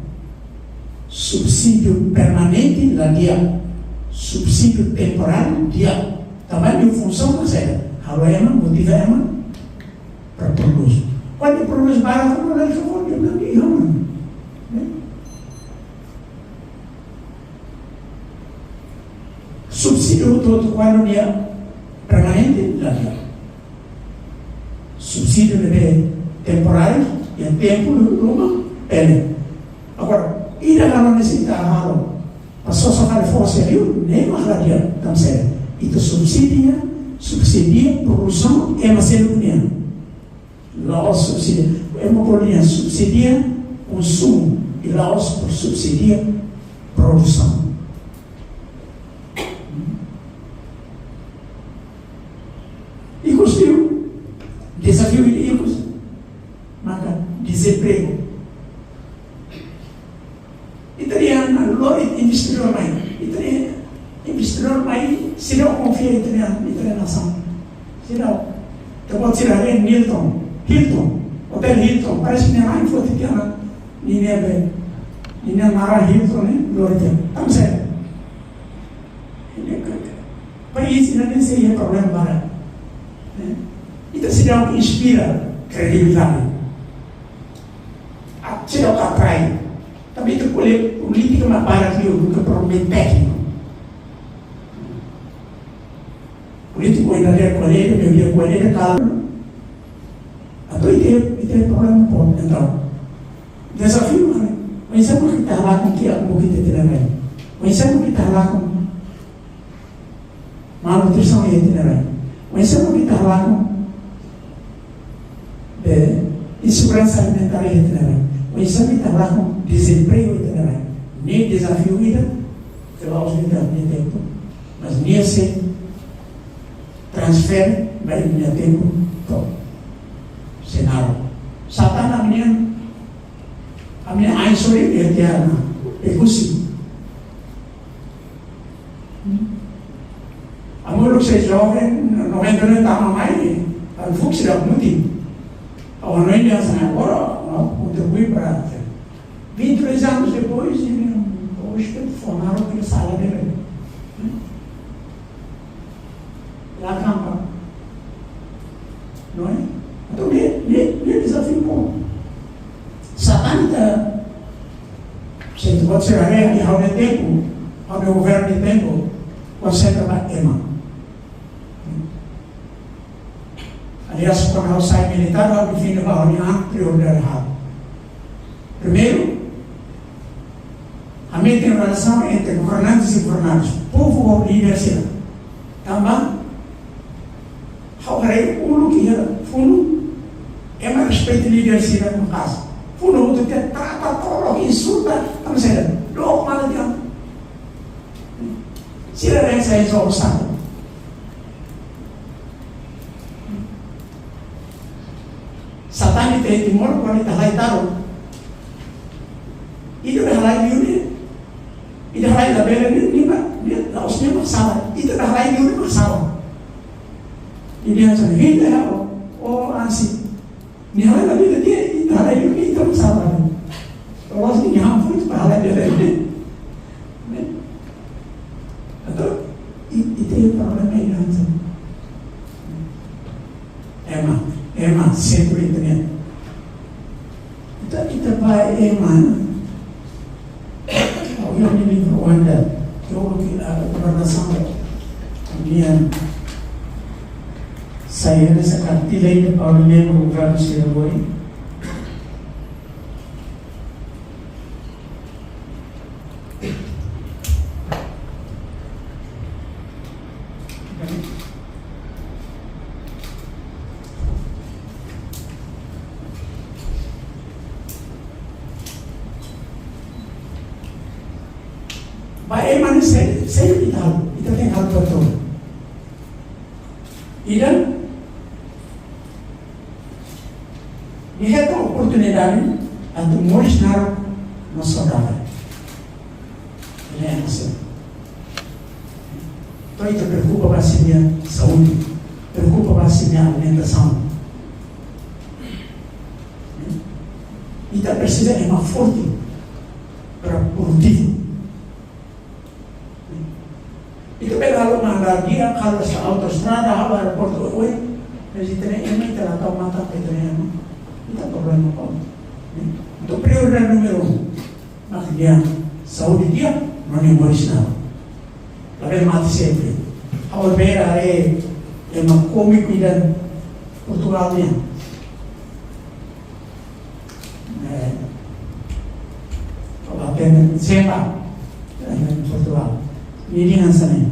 Subsídiu permanente la di'ak. Subsídiu temporáriu di'ak. Tanba nia funsaun mak saida? Halo ema, motiva ema para prodús. Kuandu prodús barak, kuandu la favor, dia bilang, "Ih, hama." Subsídiu hotu-hotu kuandu nia permanente, la di'ak. Subsídiu ne'ebé temporáriu, iha tempu ruma, bele. Agora, ida la necesita halo. Para sosa fali fósil, ne'e mak la di'ak, tanba saida? Ita subsidia, subsidia produsaun ema seluk nian. La'ós subsidia. Ema bolu dehan subsidia konsumu, i la'ós por subsidia produsaun. Ikus liu, dezafiu ida ikus, maka dezempregu. Ita dehan lori investidór mai. Ita dehan investidór mai, seidauk konfia ita-nia, ita-nia nasaun. Seidauk. Ita-boot sira haree Hilton, Hilton, Hotel Hilton, parese nia mai foti tiha ona ninia be, ninia naran Hilton, eh, lori tiha. Tanba saida? País ida-ne'e sei iha problema barak. Eh? Ita seidauk inspira kredibilidade. A, seidauk atrai. Tanba ita ko'alia polítika mak barak liu duké problema tékniku. Polítiku ainda dia ko'alia, dia ko'alia, dia kala. Entaun ita, ita problema pon, entaun. Dezafiu, né? Oinsá mak ita halakon kiak bukit iha ita-nia rai? Oinsá mak ita halakon malnutrisaun iha ita-nia rai? Oinsá mak ita halakon, eh, inseguransa alimentár iha ita-nia rai? Oinsá mak ita halakon dezempregu iha ita-nia rai? Ne'e dezafiu ida, ke la'ós ita-nia tempu, mas nia sei transfere ba ita-nia tempu tomak. Senáriu. Satán ami-nian, ami-nian ain sorin iha tiha ona, Oekusi. Ami uluk sei joven, noventa e nove tama mai, ami fuk seidauk mutin. Agora, no, nia hanesan agora, no, kontribui para vinte e três anos depois, e hoje, Funaro, que sala dele. La kampa. Não é? Entaun, ne'e, ne'e, ne'e dezafiu boot. Satán ita, se ita-boot sira haree, iha ha'u-nia tempu, ha'u-nia governu nia tempu, konsentra ba ema. Aliás, kuandu ha'u sai militár, ha'u define ba ha'u-nia an prioridade ha'u. Primeiru, ami tenke relasaun entre governantes e governados, povu ho líder sira. Tanba ha'u haree uluk iha funu, ema respeita líder sira maka'as. Funu hotu ita trata, tolok, insulta, tanba saida? Dook malu tiha ona. Sira dehan sai solusaun. Satán iha Timor, kuandu ita halai taru, ida be halai liu ne'e, ida halai labele ne'e, ne'e mak, ne'e la'ós ne'e mak sala. I Ai, nia mak salva. Nia dehan hanesan ne'e, ita, o, o, ansi. Nia halai la vida di'ak, ita halai ita mak salva. Terus nia hampir para halai dia lagi. Ne'e? Entaun, i-, ita iha problema ida hanesan ne'e. Ema, ema, sempre ita-nia. Ita, ita ba ema. Ha'u iha ha'u-nia livru Wanda, ke ha'u ke, ah, governasaun. Kemudian, sai hanesan kartilla ida ba membru governu sira ohin. Ba ema ne'e se, se ita, ita tenke halo betul. Ida, nia hetan oportunidade atu moris naruk no saudavel. Ida hanesan ne'e. Entaun, ita preokupa ba sira-nia saúde, preokupa ba sira-nia alimentasaun. Ita presiza ema forte para produtivu. Ita bele halo mandar dia, halo sa autoestrada, halo aeroportu, oi. Mas ita-nia ema, ita la tau matan ba ita-nia ema. Ita problema ba. Entaun, prioridade númeru un mak nia saúde di'ak, no nia moris naruk. Labele mate sempre. Ha'u bele haree ema kómiku ida Portugal nian. Eh, Oba Pena Zemba, eh, Portugal. Nia dehan hanesan ne'e.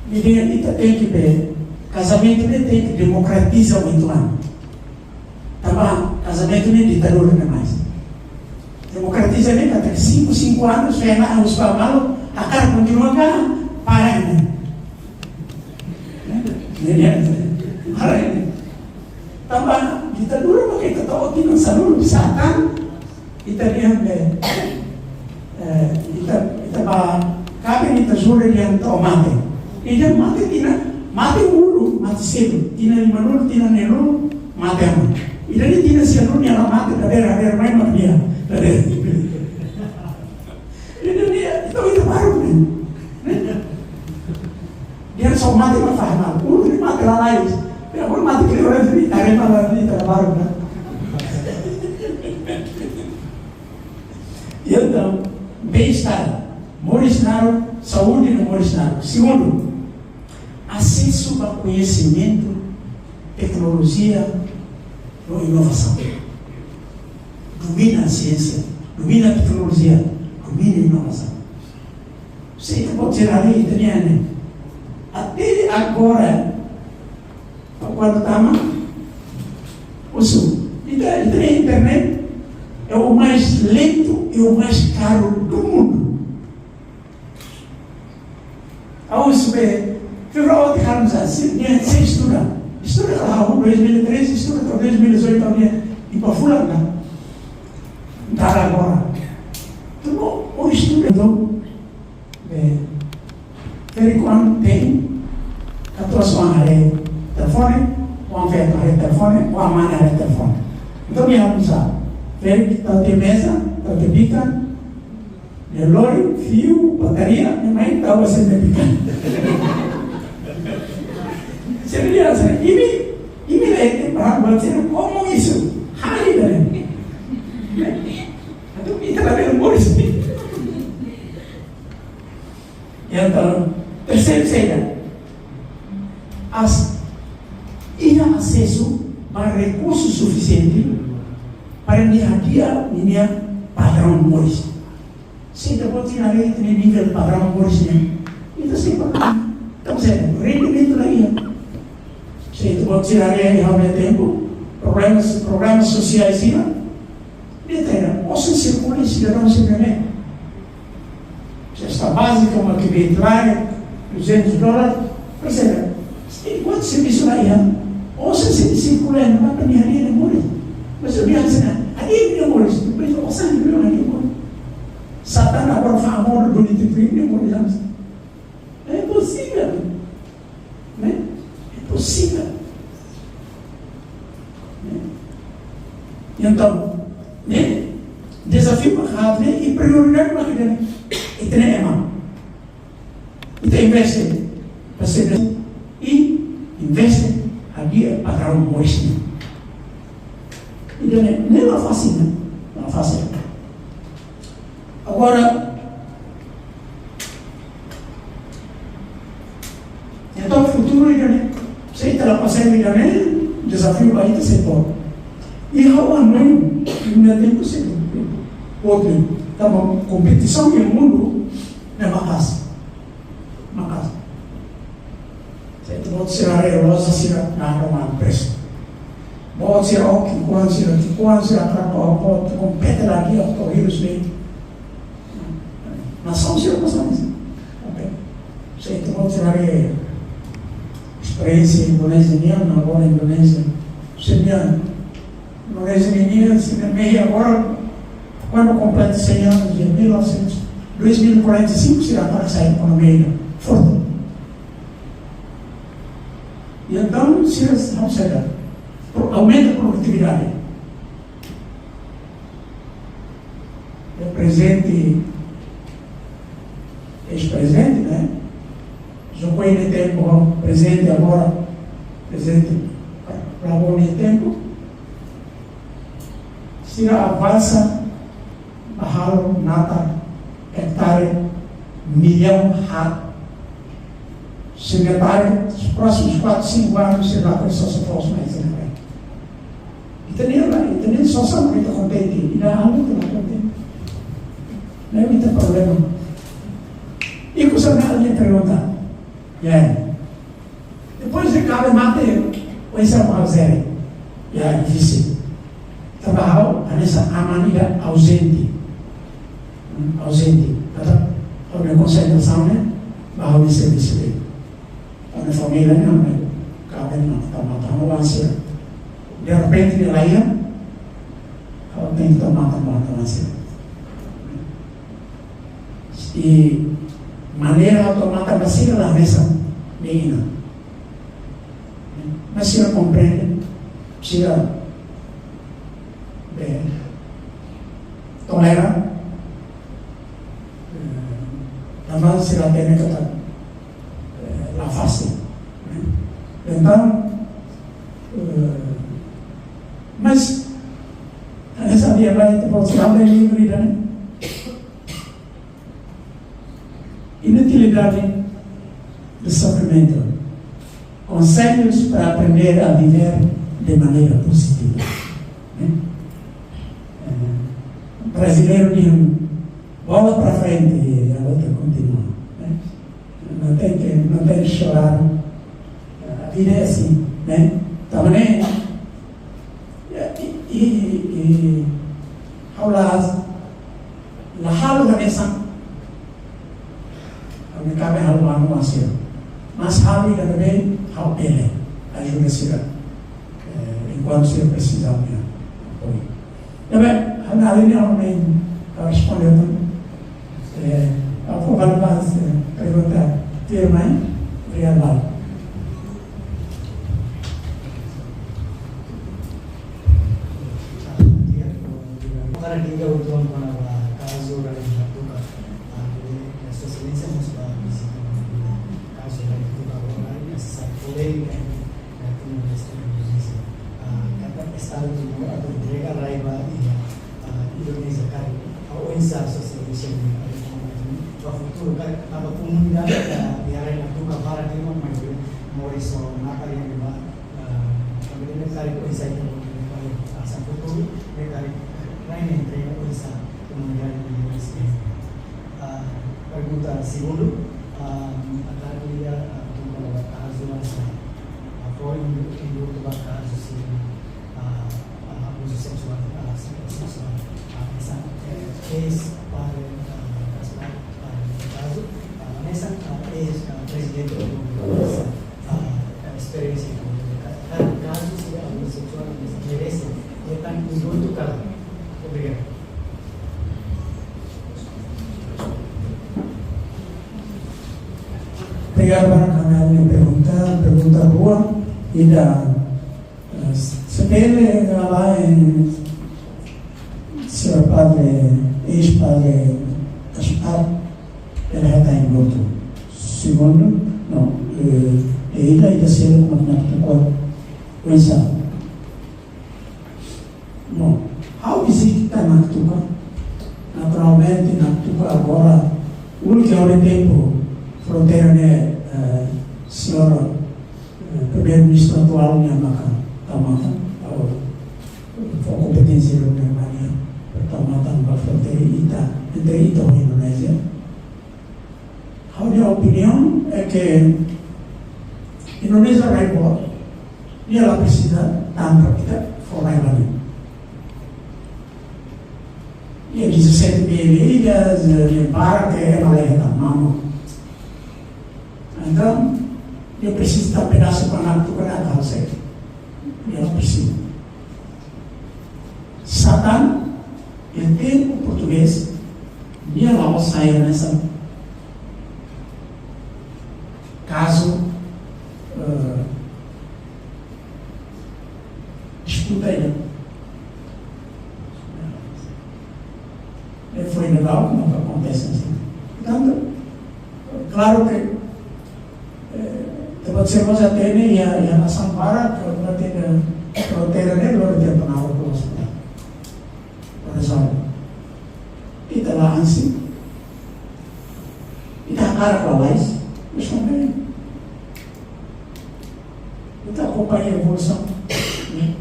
Nia dehan ita tenke be, kazamentu ne'e tenke demokratiza uitoan. Tanba kazamentu ne'e ditadura demais. Demokratiza ne'e katak cinco, cinco anos, fena, os ba malu, hakarak kontinua ka, para ne'e. Ne'e, ne'e, para ne'e. Tanba ditadura, maka ita tau tinan sanulu bisa tan, ita dehan be, eh, ita, ita ba, kaben ita jura dehan tau mate. Ida mate tinan, mate uluk, mate seluk, tinan limanulu, tinan neenulu, mate aman. Ida-ne'e tinan sianulu nia la mate, dadeer, dadeer mai mak nia, dadeer. Ida-ne'e, ita, ita baru ne'e. Ne'e? Nia só mate mak faham. Uluk ne'e mate lalais. Be agora mate ke orang ne'e, tare malu ne'e, ita baru ne'e. Entaun, bem-estar, moris naruk, saúde no moris naruk. Segundu, asesu ba koñesimentu, teknolojia no inovasaun. Domina siénsia, domina teknolojia, domina inovasaun. Se ita-boot sira haree ita-nia ne'e. Até agora, kuandu tama, husu, ita, ita-nia internet é o mais lento, é o mais caro do mundo. Ha'u husu be, fibra ótika hanesan, se, ne'e, se estuda. Estuda kala ha'u dois mil e treze, estuda to'o dois mil e dezoito, ha'u-nia, iha fulan ka. Entaun agora. Entaun, ha'u estuda, entaun, be, ferik oan te'in, katuas oan haree telefone, oan feto haree telefone, oan mane haree telefone. Entaun, nia almosa. Ferik tau tiha meza, tau tiha bikan, nia lori, fiu, bataria, nia mai tau ba sira-nia bikan. Sira dehan hanesan ne'e, imi, imi la iha tempu para buat sira, komu isu, hali ida-ne'e. Entaun, ita labele moris. Entaun, terseiru saida, as-, iha asesu ba rekursu sufisiente para nia hadi'a ninia padraun moris. Se ita-boot sira haree ita-nia nivel padraun moris ne'e, ita sei problema. Entaun, se rendimentu la iha. Se ita-boot sira haree iha ha'u-nia tempu, programas, programas sosiais sira, ita haree, osan sirkula sidadaun sira-ne'e. Sesta bázika, uma kibrit lai, duzentos dólares, percebe? Enkuantu servisu la iha, osan sei sirkula, ema bá nia hadi'a nia moris. Mas ha'u dehan hanesan ne'e, hadi'a nia moris, depois osan nia hadi'a moris. Satán agora fala amor bonito, bonito, bonito. É impossível. Né? É impossível. Né? Entaun, né? Dezafiu ba ita, né? I prioridade ba ita, né? Ita-nia ema. Ita investe ba sira i investe ba ita-nia padrón moris nian. Ida-ne'e, ne'e la fasil, ne'e la fasil. Agora, entaun futuru ida-ne'e, se ita la konsege ida-ne'e, dezafiu ba ita sei boot. I ha'u hanoin, iha tempu sei boot. Tanba kompetisaun iha mundu ne'e maka'as. Maka'as. Se ita-boot sira haree loja sira, nada mal presu. Boot sira, oke, kuan sira, kuan sira, hakarak boot, kompete lagi, oke, hirus de'it. Nasaun sira pasa nian. Oke. Se ita-boot sira haree esperiénsia Indonézia nian, agora Indonézia. Se nian, Indonézia nian, sira mehi agora, kuandu kompleta cem anos, de mil novecentos, dois mil e quarenta e cinco, sira hakarak sai ekonomia ida forte. I entaun, sira, ou seja, pro-, aumenta a produtividade. E prezidente, eis-prezidente, né? Jokowi nia tempu, prezidente agora, prezidente Prabowo nia tempu, sira avansa ba halo natar ektare millaun haat. Sira hatene, próximos quatro, cinco anos, sira la presiza sosa foos mai sira-ne'e. Ita-nia la, ita-nia sosa mak ita kontente, ita la kontente. Ne'e mak ita problema. I ku sana alguém pergunta, ya. Depois de kaben mate, oinsá mak ha'u sere. Ya, difisil. Tanba ha'u, hanesan aman ida auzente. Hmm, auzente. Katak, ha'u-nia konsentrasaun ne'e ba ha'u-nia servisu de'it. Ha'u-nia família ne'e, ha'u-nia kaben ne'e, tau matan ha'u-nia oan sira. Derrepente nia la iha, ha'u tenke tau matan ha'u-nia oan sira. I maneira ha'u tau matan ba sira la hanesan nia inan. Mas sira komprende, sira, bem, tolera, eh, tanba sira hatene katak, eh, la fasil, né? Entaun, eh, mas, hanesan ita bá, ita pode ser livre, né? Inutilidade do sofrimento. Conselhos para aprender a viver de maneira positiva. Né? Eh, brasileiro diz, bola para frente e a luta continua. Né? Não tem que, não tem que chorar. A vida é assim, né? Tanba ne'e, i, i, i, ha'u la, la halo hanesan ha'u-nia kaben halo ba ha'u-nia oan sira. Mas halo ida ne'ebé ha'u bele ajuda sira, eh, enkuantu sira presiza ha'u-nia apoiu. Ne'ebé, ha'u-nia alin ne'e, ha'u-nia, ha'u responde, eh, ha'u fó vale ba, eh, pergunta tuirmai, obrigadu. Para diga uitoan kona-ba kazu rai Latuka, ah, Sua Exelénsia mós bá vizita kazu rai Latuka agora, rai, essa polêmica, eh, Timor-Leste, Indonézia. Ah, katak Estadu Timor atu entrega rai ba iha, ah, Indonézia karik. Ha'u oinsá Sua Exelénsia nia, ah, ba futuru karik, tanba komunidade, ah, iha rai Latuka barak de'it mak moris ho natar iha ne'ebá, ah, tanba ne'e karik oinsá ita bele, ah, hanesan futuru, ne'e karik, ah, rai ne'e entrega oinsá komunidade nia moris iha ne'ebá. Ah, pergunta segundu, ah, atu liga, ah, kona-ba kazu hanesan, ah, foin indultu ba kazu sira, ah, ah, abuzu seksuál, ah, se-, seksuál. Ah, hanesan, eh, eis, ah, ah, kazu, ah, hanesan, ah, eis, ah, prezidente do governu, ah, ah, esperiénsia, ah, kazu sira abuzu seksuál, hanesan, merese, eh, tan indultu ka lae? Obrigadu. Obrigadu barak ba ita-nia pergunta, pergunta boa. Ida, eh, se bele, eh, señór padre, eis-padre Gaspar, ita hetan indultu. Segundu, no, eh, ida, ita sei ko'alia kona-ba oinsá. No, ha'u vizita Naktuka. Naturalmente, Naktuka agora, uluk ha'u-nia tempu, fronteira ne'e, eh, señór, eh, Primeiru-Ministru atuál nian maka tau matan, ha'u fó kompeténsia ba nia, tau matan ba fronteira ita, entre ita ho Indonézia. Ha'u-nia opiniaun é que Indonézia rai boot, nia la presiza tan para ita fó rai ba nia. Nia dezassete mil ilhas, eh, nia barak, eh, ema la iha tan mamuk. Entaun, nia presiza pedasu para Naktuka, para nia atu halo sé? Nia la presiza. Satán, iha tempu portugés, nia la'ós sai hanesan kazu, eh, disputa ida. E foi legal, nunka akontese assim. Portantu, klaru ke, eh, ita-boot sira mós hatene, iha, iha nasaun barak, ke ita hatene, fronteira ne'e lori tempu ona hodi rezolve. Por ezemplu, ita la ansi, ita hakarak lalais, mas também ita akompaña evolusaun, ne'e?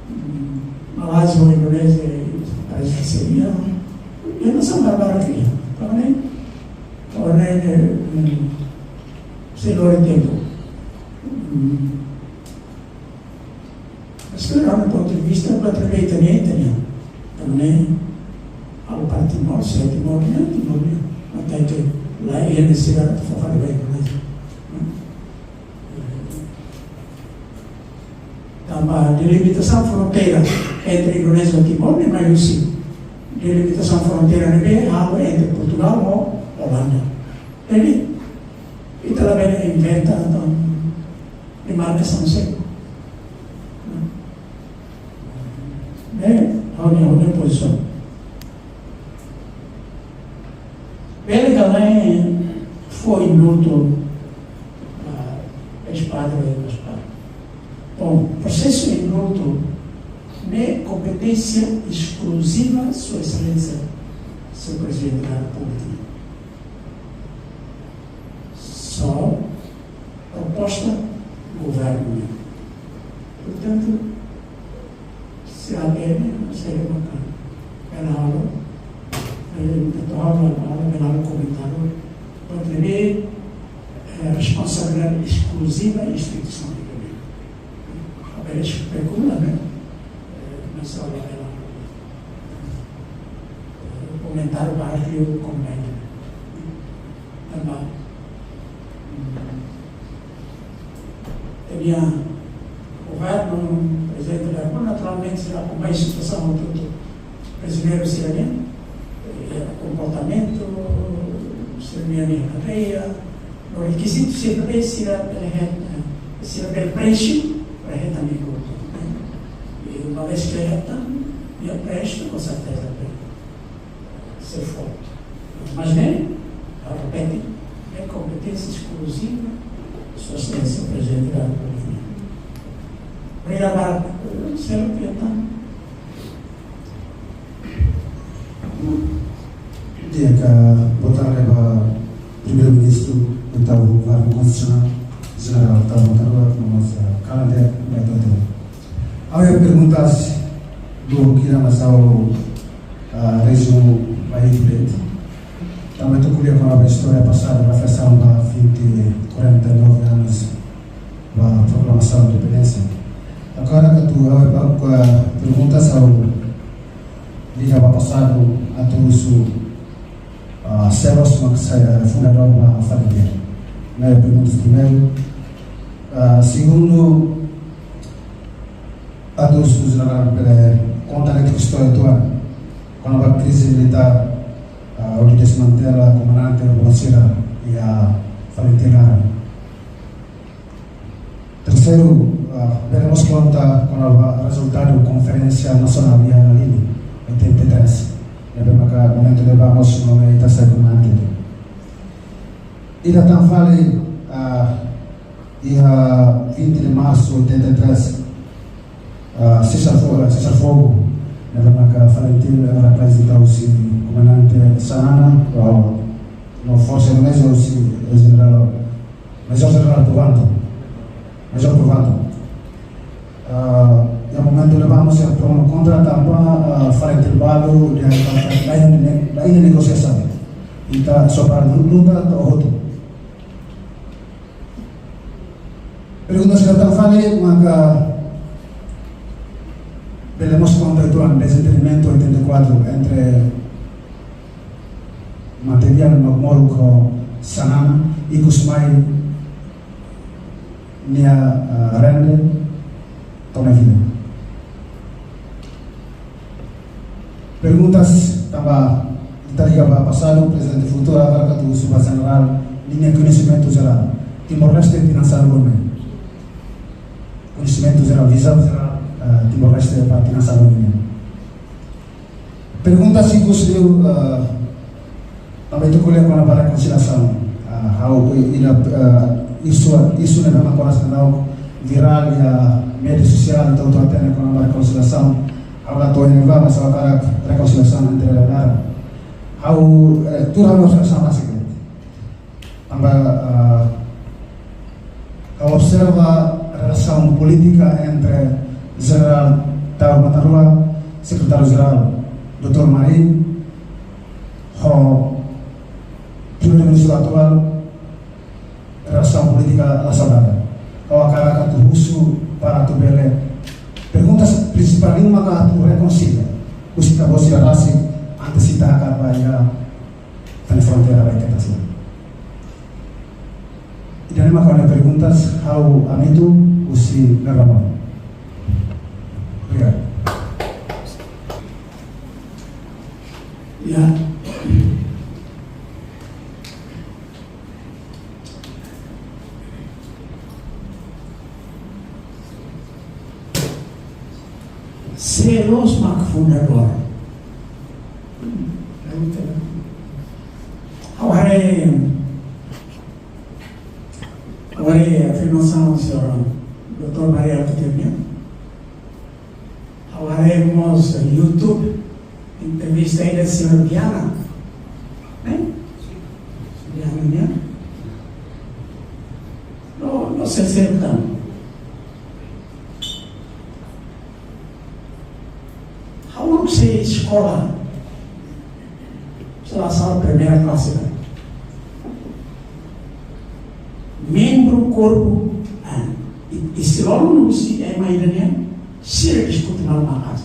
Hmm, Malázia ho Indonézia, país parseria, iha nasaun barak iha. Entaun ne'e, entaun ne'e, hmm, sei lori tempu. Hmm. Mas, do meu ponto de vista, para aproveita ne'e, ita-nia. Entaun ne'e, ha'u para Timor, se Timor nian, Timor nian. Mas tenke, la iha nesesidade atu fó fali ba Indonézia. Tanba delimitasaun fronteira entre Indonézia ho Timor ne'e mai husi delimitasaun fronteira ne'ebé halo entre Portugal ho Olanda. Jadi, ita labele inventa, entaun, demarkasaun seluk. Ne'e, ha'u-nia, ha'u-nia pozisaun. Bele ka lae fó indultu, ah, eis-padre, eis-padre. Bom, prosesu indultu ne'e kompeténsia eskluziva Sua Exelénsia, señór Prezidente da Repúblika. Só proposta governu. Portantu, se hatene, se hatene maka bele halo, eh, entaun halo, halo, bele halo komentáriu. Portantu, eh, responsabilidade eskluziva instituisaun de governu. Ha'u bele espekula, ne'e? Eh, mas ha'u bele halo, eh, komentáriu ba artigu komentáriu. Tanba, mm, ita-nia governu, Prezidente da Repúblika, naturalmente, sira akompaña situasaun hotu-hotu. Prizioneiru sira-nian, eh, komportamentu, sira-nian iha kadeia, no rekizitu sira-ne'e sira bele het-, eh, sira bele preenxe, para hetan indultu. I uma vez ke hetan, nia preenxe, com certeza, bele sei forte. Mas ne'e, ha'u repete, ne'e kompeténsia eskluziva Sua Exelénsia Prezidente da Repúblika. Obrigadu, seluk, entaun. Di'ak, boa tarde ba Primeiru-Ministru, entaun, Governu Konstitusionál, Jenerál Tau Matan Ruak, no mós, eh, kalan di'ak ba ita hotu. Ha'u iha perguntas duas ki'ik, mas ha'u, ah, resumu ba ita de'it. Tanba ita ko'alia kona-ba istória pasadu, reflesaun ba vinte, quarenta e nove anos ba proklamasaun independénsia. Agora ke atu ha'u ba, ah, perguntas ha'u liga ba pasadu atu husu, ah, sé mós mak sai, ah, fundadór ba FALINTIL. Ne'e perguntas primeiru. Ah, segundu, atu husu Jenerál bele konta netik istória uitoan kona-ba krize militár, ah, hodi desmantela komandante rubun sira iha FALINTIL. Terseiru, ah, bele mós konta kona-ba rezultadu Konferénsia Nasionál iha Nalili, oitenta e três. Ne'ebé maka momentu ne'ebá mós no me ita sai komandante. Ida tan fali, ah, iha vinte de março oitenta e três, ah, sesar fo-, sesar fogo. Ne'ebé maka FALINTIL, eh, reprezenta husi Komandante Xanana, ah, no Forsa Indonézia husi, eh, Jenerál, Major Jenerál Purwanto. Major Purwanto. Ah, iha momentu ne'ebá mós iha pro no kontra tanba, ah, FALINTIL balu dehan katak la iha ne-, la iha negosiasaun. Ita só para lu-, luta to'o hotu. Pergunta ida tan fali maka bele mós konta uitoan dezentendimentu oitenta e quatro entre Matebian Mauk Moruk ho Xanana, ikus mai nia, ah, rende to'o nia vida. Perguntas tanba ita liga ba pasadu, prezente, futuru, agora atu husu ba jenerál, ninia koñesimentu jerál. Timor-Leste tinan sanulu-resin. Koñesimentu jerál, vizaun jerál, eh, Timor-Leste ba tinan sanulu-resin. Pergunta ikus liu, eh, tanba ita ko'alia kona-ba rekonsiliasaun. Ah, ha'u i-, ida, ah, isu, isu ne'ebé mak ko'alia hanesan virál iha média sosiál, entaun ita hatene kona-ba rekonsiliasaun. Ha'u la to'o iha ne'ebá, mas ha'u hakarak rekonsiliasaun entre rai-laran. Ha'u, eh, tuir ha'u-nia observasaun rasik de'it. Tanba, ah, ha'u observa relasaun polítika entre Jenerál Taur Matan Ruak, Sekretáriu Jerál doutór Mari, ho Primeiru-Ministru atuál, relasaun polítika la saudavel. Ha'u hakarak atu husu para atu bele, perguntas prinsipál nian maka atu rekonsilia. Husi ita-boot sira rasik antes ita hakarak ba iha fronteira rai ketak sira. Ida-ne'e maka ha'u-nia perguntas, ha'u Amito husi Garrabambe. Obrigadu. Ya. Sé loos mak fundadór? Ha'u haree, ha'u haree afirmasaun señór doutór Mari Alkatiri nian. Ha'u haree mós YouTube, entrevista ida señór Viana. Eh? Viana nian. No, no sei se tan. Ha'u uluk sei eskola, sei la sala primeira klase, ne'e. Membru korpu, ah, i, i sei loron husi ema ida-ne'e, sira diskute malu maka'as.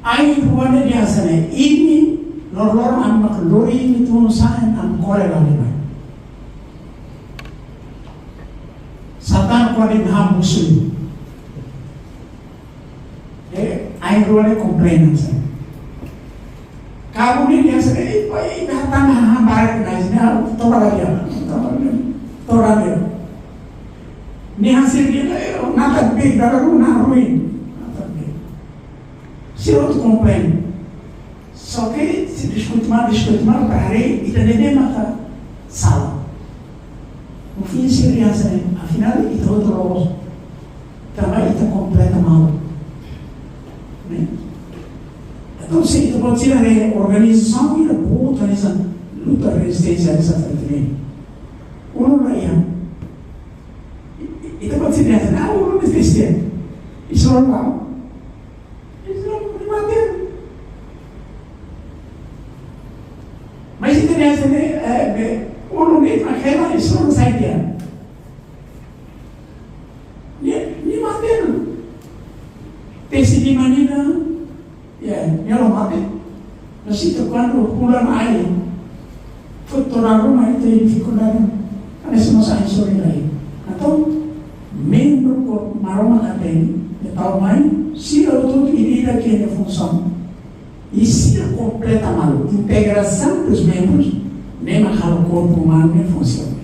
Ain rua ne'e dehan hanesan ne'e, imi, lor-loron ami mak lori imi tun sa'e, ami kole la lima. Satan kua de ham musuh. Eh, ain rua ne'e komplain hanesan ne'e. Kabu ne'e dehan hanesan ne'e, eh, pai, imi hatán hahán barak ne'e, ne'e, toba la dia, toba la dia, toba la dia. Ne'e hasil dia, eh, nada big, dala ruma ruin. Nada big. Sira hotu komplain. Só ke sei diskute malu, diskute malu, para haree ida-ne'ebé maka sala. No fin sira dehan hanesan ne'e, afinál ita hotu loos. Tanba ita kompleta malu. Ne'e? Entaun, se ita-boot sira haree organizasaun ida boot hanesan luta rezisténsia hanesan FALINTIL nian. Ulun la iha. I, i, ita-boot sira dehan hanesan ne'e, ah, ulun ne'e triste. Isola. Isola, nia mate. Mas ita dehan hanesan ne'e, eh, be, ulun ne'e mak hela, isola sai tiha. Nia, nia mate. Tesi di manina, ya, nia la mate. Mas ita kuandu hulan ain, fó todan ruma ita iha difikuldade. Hanesan mós ain sorin lai. Entaun, membru Korpu Maromak hatene, nia tau mai, sira hotu-hotu ida-idak iha nia funsaun. I sira kompleta malu, integrasaun dos membros, ne'e mak halo korpu umanu ne'e funsiona.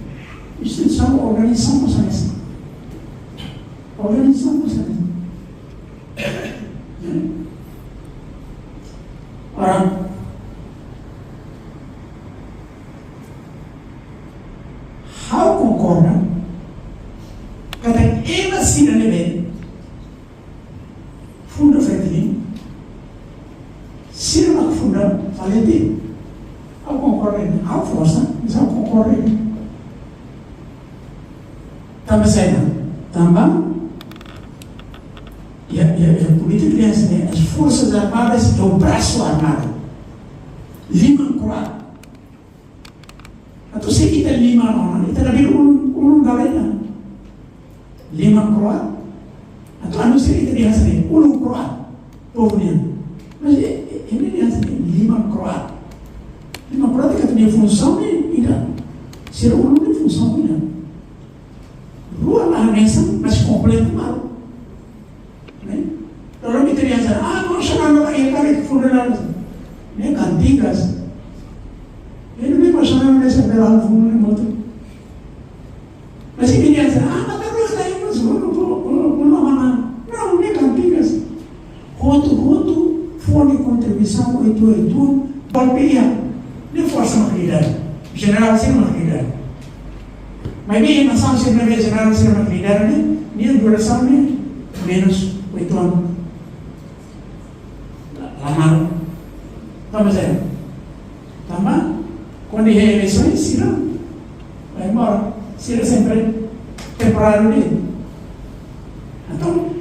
Instituisaun, organizasaun mós hanesan. Organizasaun mós hanesan. Ora, ha'u konkorda katak ema sira ne'ebé funda Fretilin, sira mak funda Valentino. Ha'u konkorda, ha'u forsa, mas ha'u konkorda. Tanba saida? Tanba iha, iha, iha polítika ne'e hanesan ne'e, as Forças Armadas é o braço armado. Liman kro'at. Atu se ita liman ona, ita labele ulun, ulun dala ida. Liman kro'at. Atu anu se ita dehan hanesan ne'e, ulun kro'at. Povu nian. Mas e, e, imi dehan hanesan ne'e, liman kro'at. Liman kro'at ita-nia funsaun ne'e ida. Sira ulun ne'e funsaun ida. Rua la hanesan, mas kompletu malu. Ne'e? Kalau ita dehan hanesan, ah, no, sana no, iha karik funeral. Ne'e kantigas. Ne'e, no, mas sana no, esa bela funeral moto. Mas ita dehan hanesan, ah, mata rua la iha, mas, no, no, no, no, mana? No, ne'e kantigas. Hotu-hotu fó nia kontribuisaun, oituan, oituan, golpe iha. Ne'e forsa mak lidera. Jenerál sira mak lidera. Maibé nasaun sira ne'ebé jenerál sira mak lidera ne'e, nia durasaun ne'e menus oituan. La, la malu. Tanba saida? Tanba kuandu iha eleisaun sira bá embora. Sira sempre temporáriu de'it. Entaun,